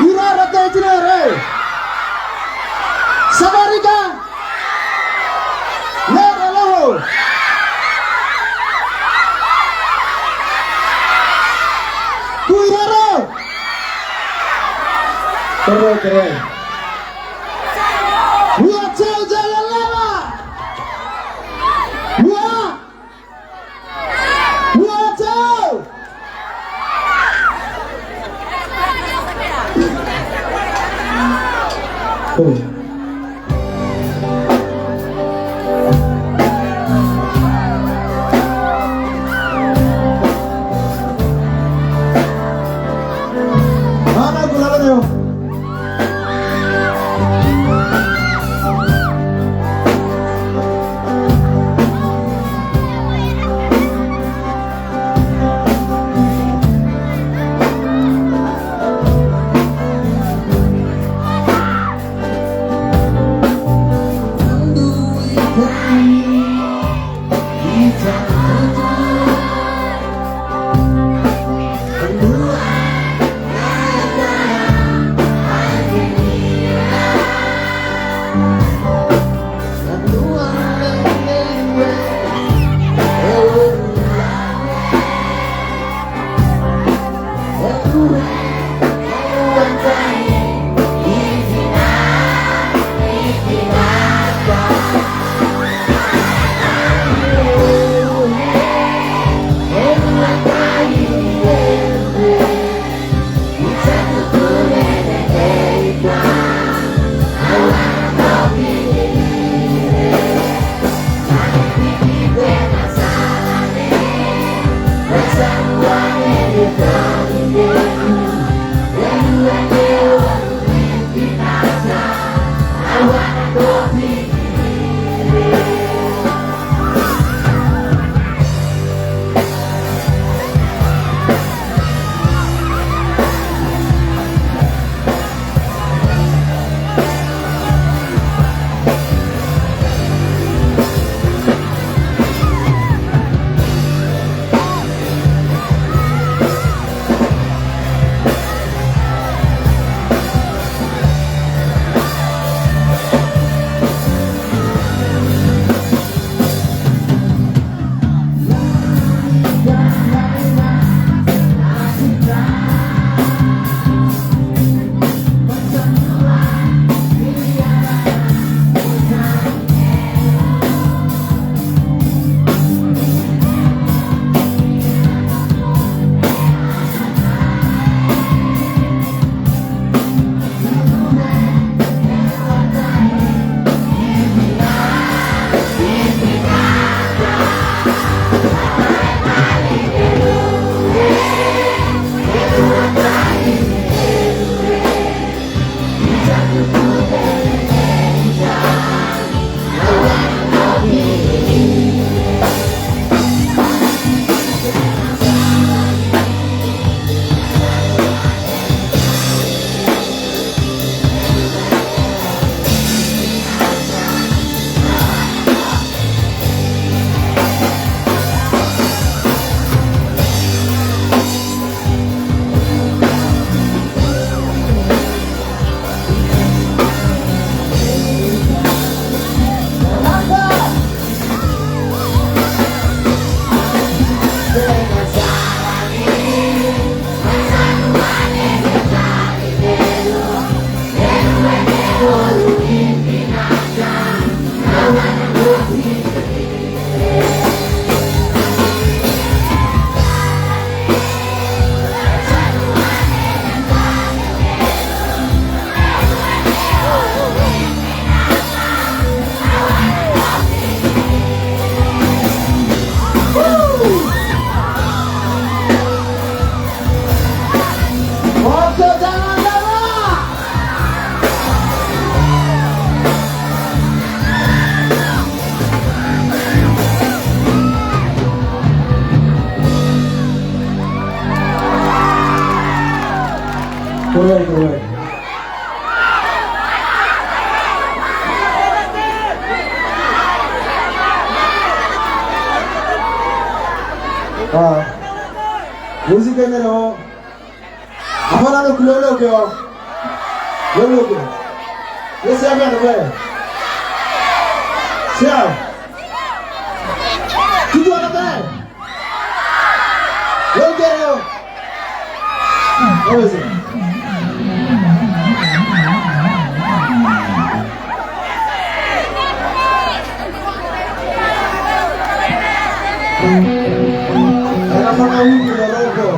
Ira rate jine re. Sabarika. Lera loho. Kuirara. Terbaik, terbaik. Lua cau jaya lera. Lua. Lua cau. Mana gula lo? Korrek, korrek. Ah, Múzika ne'e ho. Apa nano ku lolo ke ho? Lolo ke. Ese apa nano ke? Siap. Tutu apa teh? Lolo ke ho. Apa sih? Era para mim que era louco.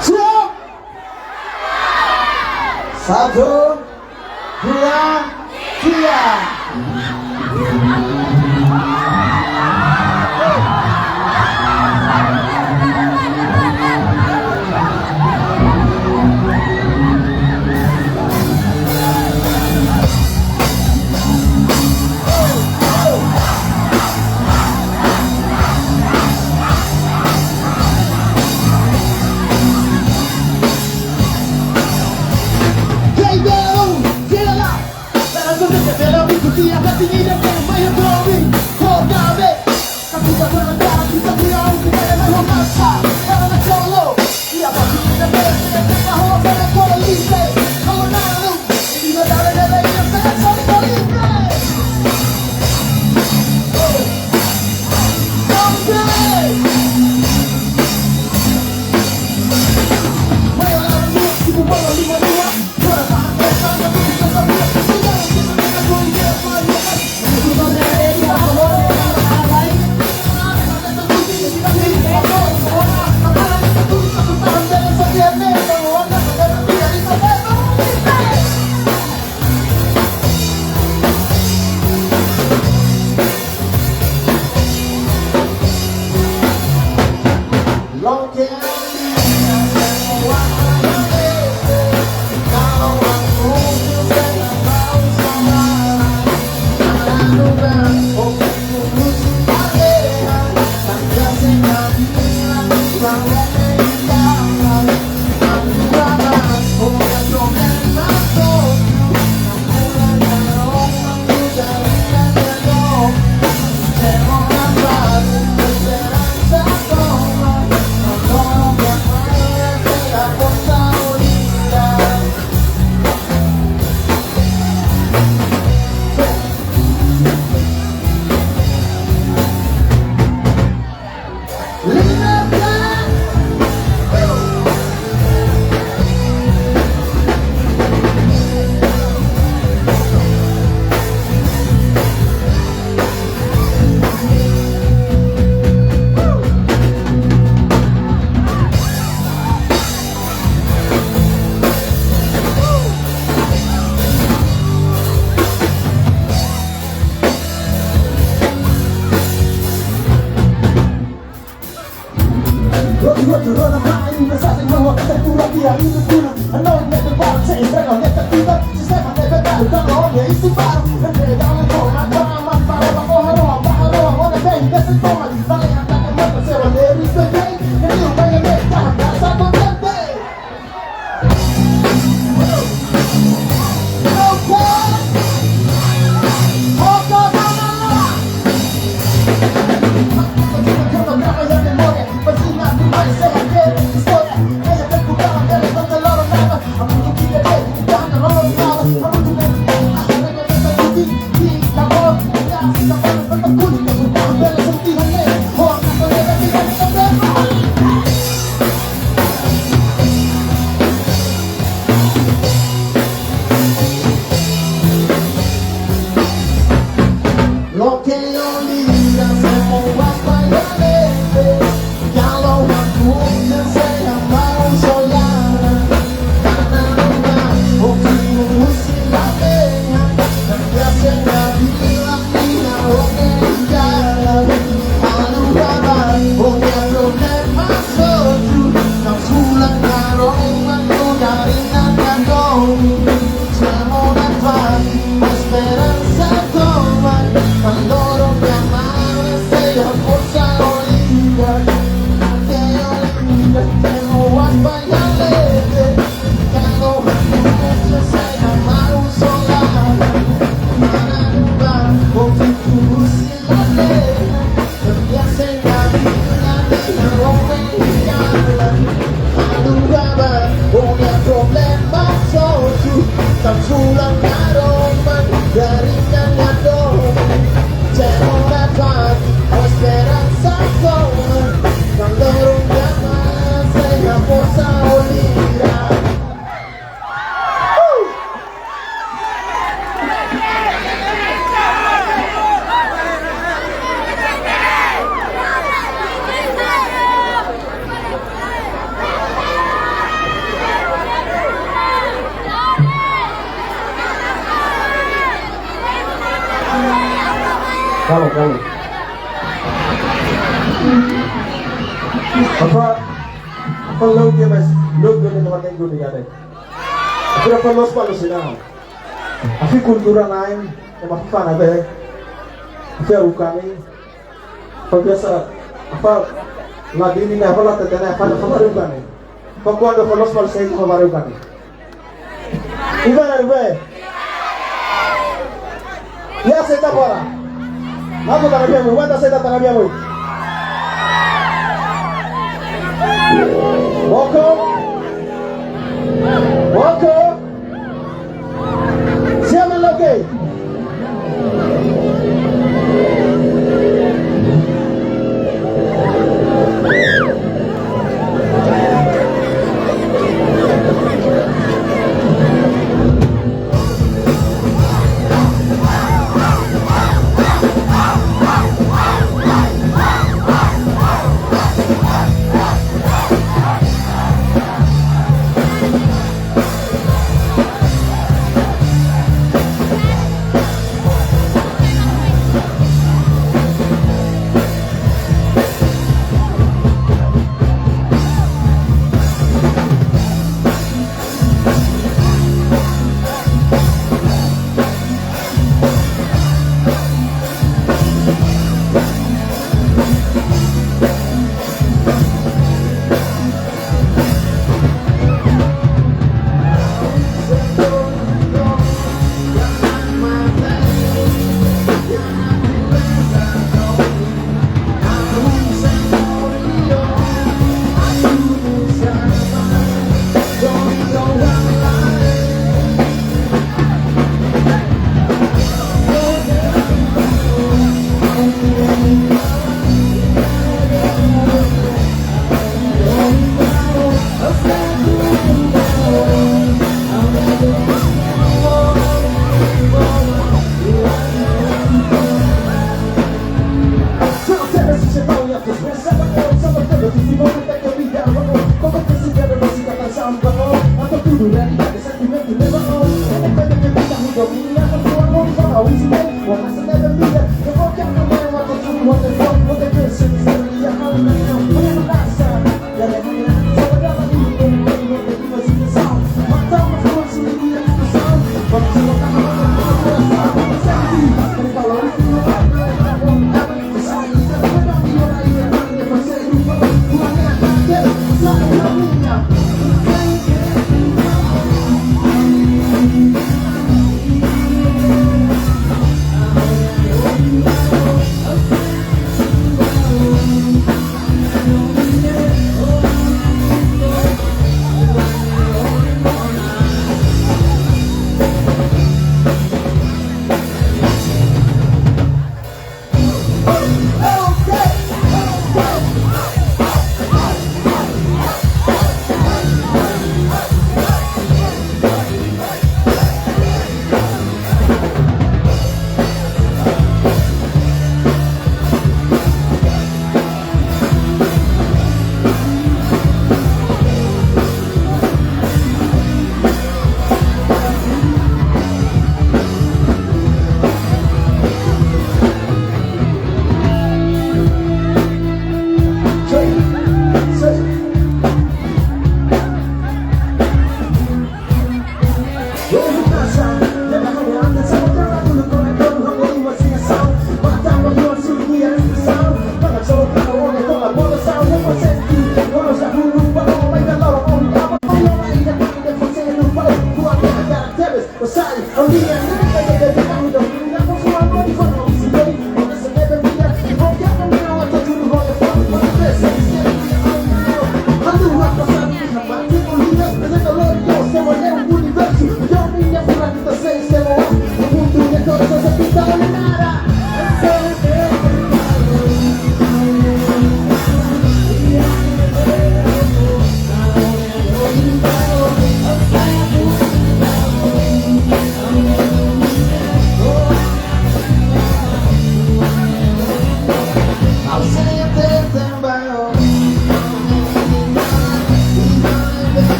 Siap. Satu, dua, tiga. Fulan Aroman, dari nyanyi dong. Cemora pagi, esperansa koma. Kandorong dama, saya posa olira. Kalma, kalma. Apa, apa loke mas, loke ni tempat yang guna ada. Aku dapat los palu sina. Afi kultura lain, ema fana be. Afi aru kami. Apa biasa, apa, ladin ini apa, la tetene apa, apa baru kami. Apa kuando apa los palu saya, apa baru kami. Iba na be. Ya, saya tak apa. Aku tak ada, buat saya tak ada. Woko. Woko. Siapa lagi?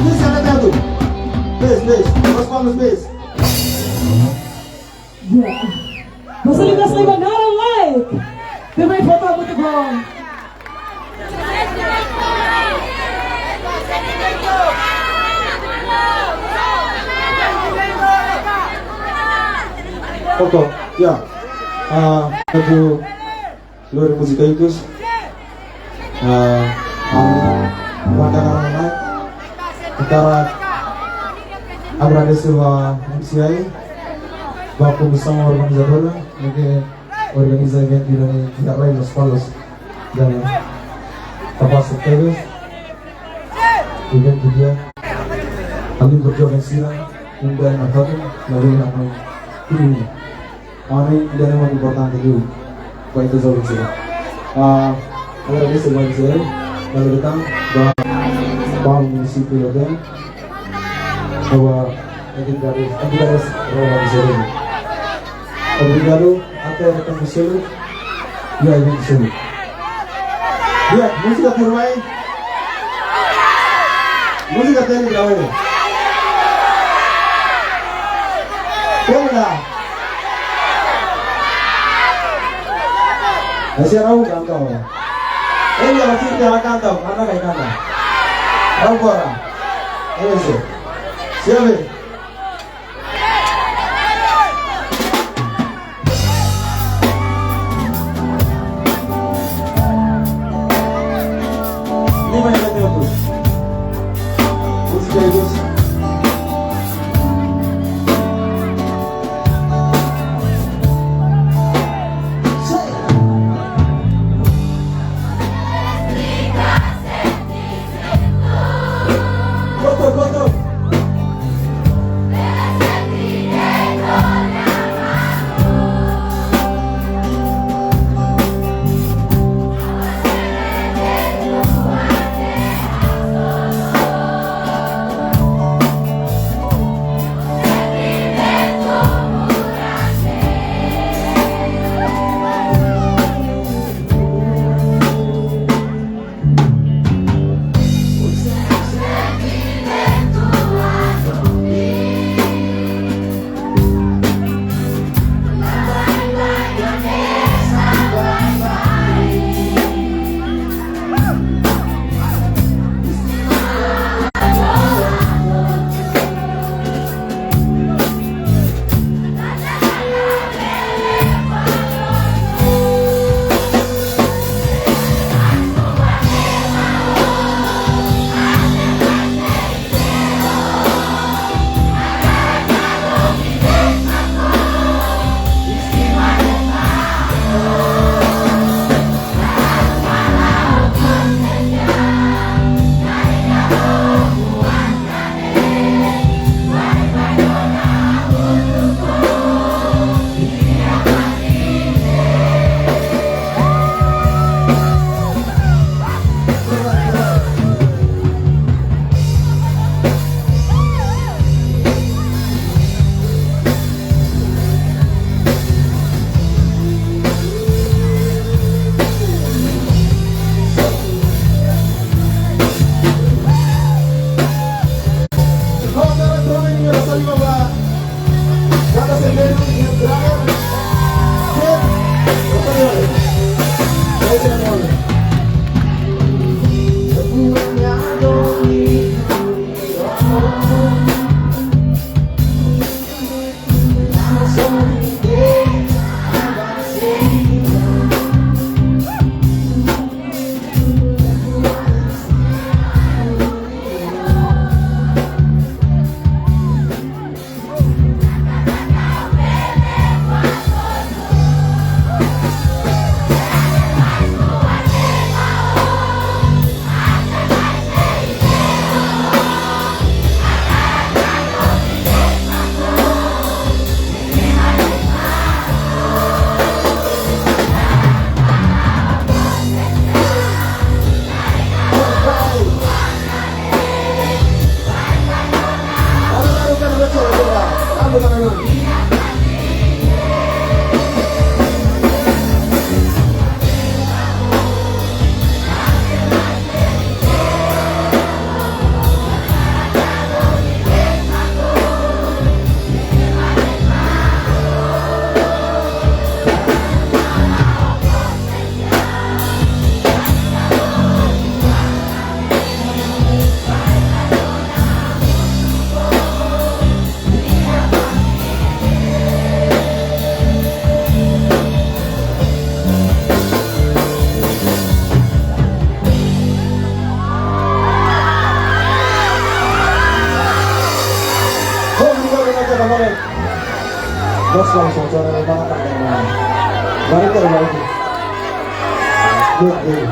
Please, Alberto. Please, please. Let's go, please. Ya. Você liga, você liga, nada like. Também falta muito bom. Oke, ya. Ah, lagu lori múzika ikus. Ah, ah, banda karana, hakarak agradese ba M C I, ba komisaun organizadora, ne'ebé organiza eventu ida-ne'e iha rai Lospalos, dan kapás tebes eventu di'ak, alin ba joven sira, unda na katu, lalu na mai, ini. Ami ida-ne'e mak importante liu ba ita joven sira. Ah, agradese ba M C I, lalu datang ba, ba munisípiu Loten, ba entidades, entidades rua M C I. Obrigadu, até retorno selu, ya, ya, selu. Ya, múzika tuirmai. Múzika teni grau. Como lá? Ese era un cantao. Ella la sirve a la canta, anda que canta. Agora. Ese. Siempre. Lima e meia minutos. Múzika e luz. Bos langsung cara mana tak kenal. Baru terlalu. Good, good.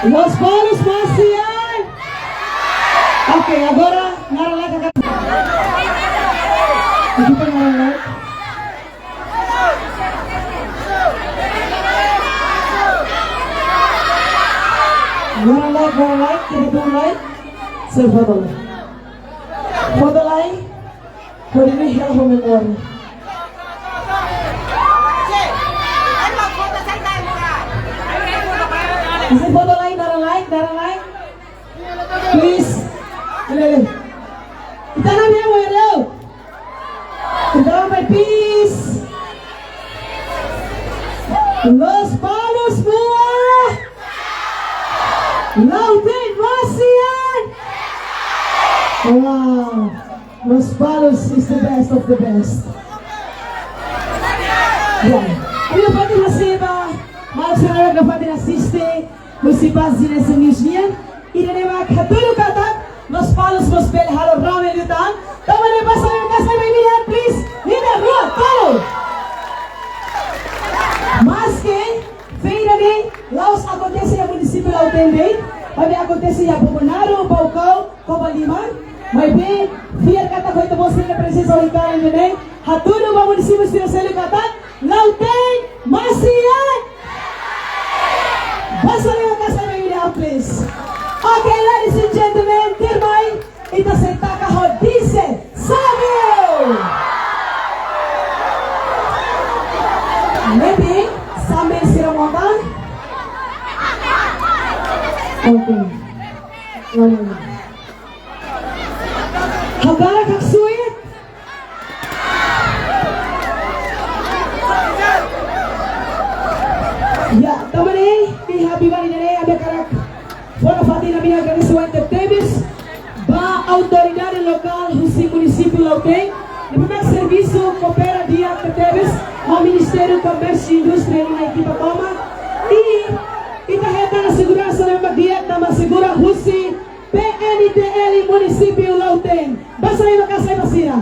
Lospalos mós iha. Oke, agora naran laek. Ekipa naran laek. Naran laek, naran laek, kita tunggu laek. Selfie foto lai. Foto lai. Hodi ne'e hela ho memória. Isi foto lai, naran laek, naran laek. Please. Lele. Ita-nia memória. Ita-nia memória, please. Lospalos buah. Lautém mós iha. Wow. Lospalos is the best of the best. Ya. Ami nafatin hasiba, maluk sira nafatin asiste, husi pájina S M News nian, ida-ne'e mak hatudu katak, Lospalos mós bele halo rame liután, tanba ne'e basa liu katak mai mira, please, ida, rua, tolu. Maske, feira ne'e, la'ós akontese iha munisípiu Lautém de'it, maibé akontese iha Bobonaro, Baucau, Covalima, maibé fiar katak ho ita-boot sira-nia prezensa ohin kalan ne'e, hatudu ba munisípiu sira seluk katak, Lautém mós iha. Basa liu katak mai mira, please. Okay, ladies and gentlemen, tuirmai, ita sei taka ho D J Samuel. Maybe Samuel sira mota. Okay. No, no, no. Agora kaksuit. Ya, tanba ne'e, iha biban ida-ne'e, ami hakarak fó nafatin ami-nia agradesimentu tebes ba autoridade lokál husi munisípiu Lautém, ne'ebé mak servisu koopera di'ak tebes ho Ministériu Komérsiu Indústria ninia ekipa tomak, i ita hetan seguransa ne'ebé mak di'ak tanba asegura husi P N T L munisípiu Lautém. Basa liu katak sai ba sira.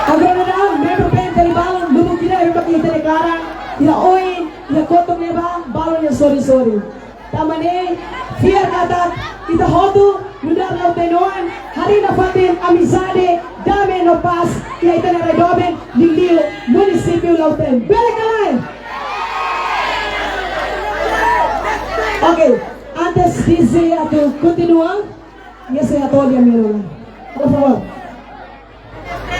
Agora daudaun, membru P N T L balun, lubuk ida ne'ebé mak ita deklara, iha oin, iha kotuk ne'ebá, balun iha sorin-sorin. Tanba ne'e, fiar katak, ita hotu, nu'udar Lauteñoan, harii nafatin, amizade, dame no pás, iha ita-nia rai doben, liuliu, munisípiu Lautém. Bele ka lae? Okay. Antes D J atu kontinua, nia sei hato'o lia mero lai. Por favor.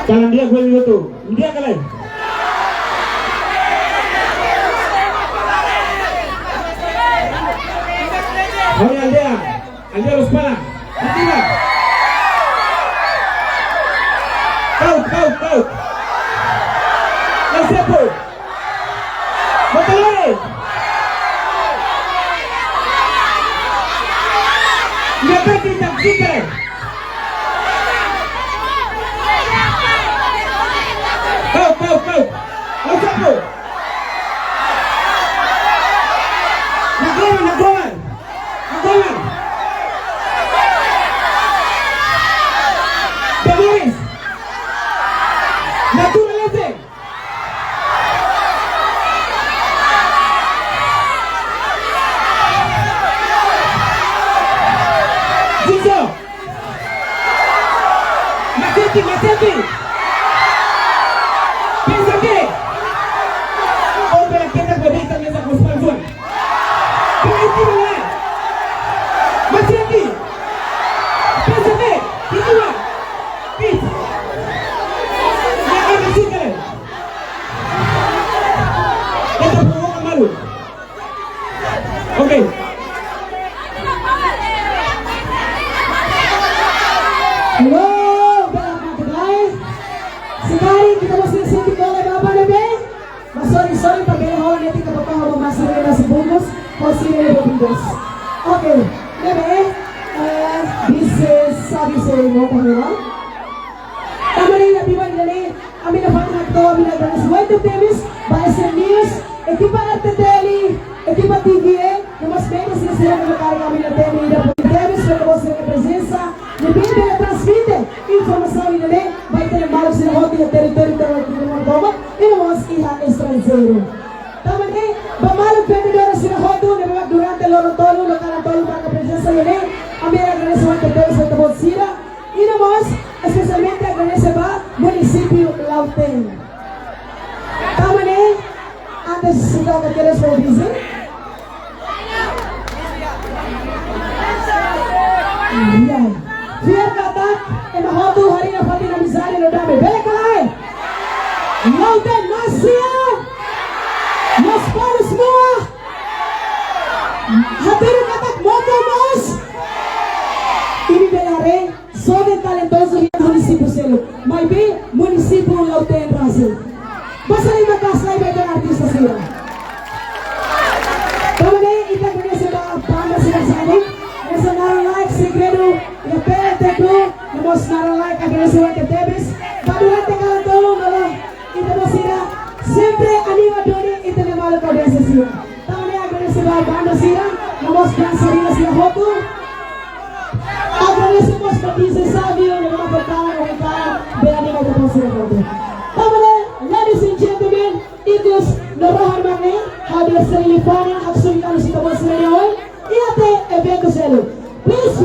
Kalan di'ak, dua minutu. Di'ak ka lae? Ha'u-nia aldeia, aldeia Lospalos. Ativa. Kau, kau, kau. Nasihat, bro. Bota lori. Nggak pergi tak sikre. Kau, kau, kau. Kau siapa? Nak lawan, nak lawan. Nak lawan. Demoris. Natura lese. Jijo. Macete, macete. Pensa ke. Ou pela que tá com a vista nessa construção. Pensa que não é. Macete. Pensa que. Que não é. Pizza. Ya, ahora sí, cara. Esta provoca malo. Ok. Hello, bela mata, guys. Sekarang kita masih senti kole baba ne'ebé. Mas sorry, sorry, pa bele hola ne'e tika bapa hola mas sira ne'e mas bungkus, ho sira ne'e bungkus. Ok, ne'ebé, eh, bisa sabi se mo pa hola. Tanba ne'e iha biban ida-ne'e, ami nafatin hato'o ami-nia agradesimentu tebes ba S M News, ekipa R T T L, ekipa T V E, no mós membru sira Toma, e no mós iha estranjeiru. Tanba ne'e, ba maluk vendedora sira hotu ne'ebé durante loron tolu, loron tolu marka prezensa iha ne'e, ami agradese ba ita-boot sira, e no mós espesialmente agradese ba munisípiu Lautém. Tanba ne'e, antes de tocar, queres ouvir? Iya. Fiar katak ema hotu harii nafatin amizade no dame. Bele ka lae? Lautém nasia. Nos povus mua. Hatudu katak Mocoa mós. Imi bele haree joven talentozu iha munisípiu seluk, maibé munisípiu Lautém rasik. Basa liman maka'as lai ba ita-nia artista sira. Tanba ne'e ita agradese ba banda sira seluk, esa naran laek Segredu, iha P L T Crew, no mós naran laek agradese ba tebes, ba durante kalan tolu, no la, ita-boot sira sempre anima duni ita-nia maluk audiénsia sira. Tanba ne'e agradese ba banda sira, no mós dansarin sira hotu. Agradese mós ba D J Savio, ne'ebé mak pertama no pertama, bele anima ita-boot sira hotu. Tanba ne'e, ladies and gentlemen, ikus no rohan mak ne'e, ha'u-nia seri liafuan, haksolok ba ita-boot sira-nia oin, i até eventu seluk. Please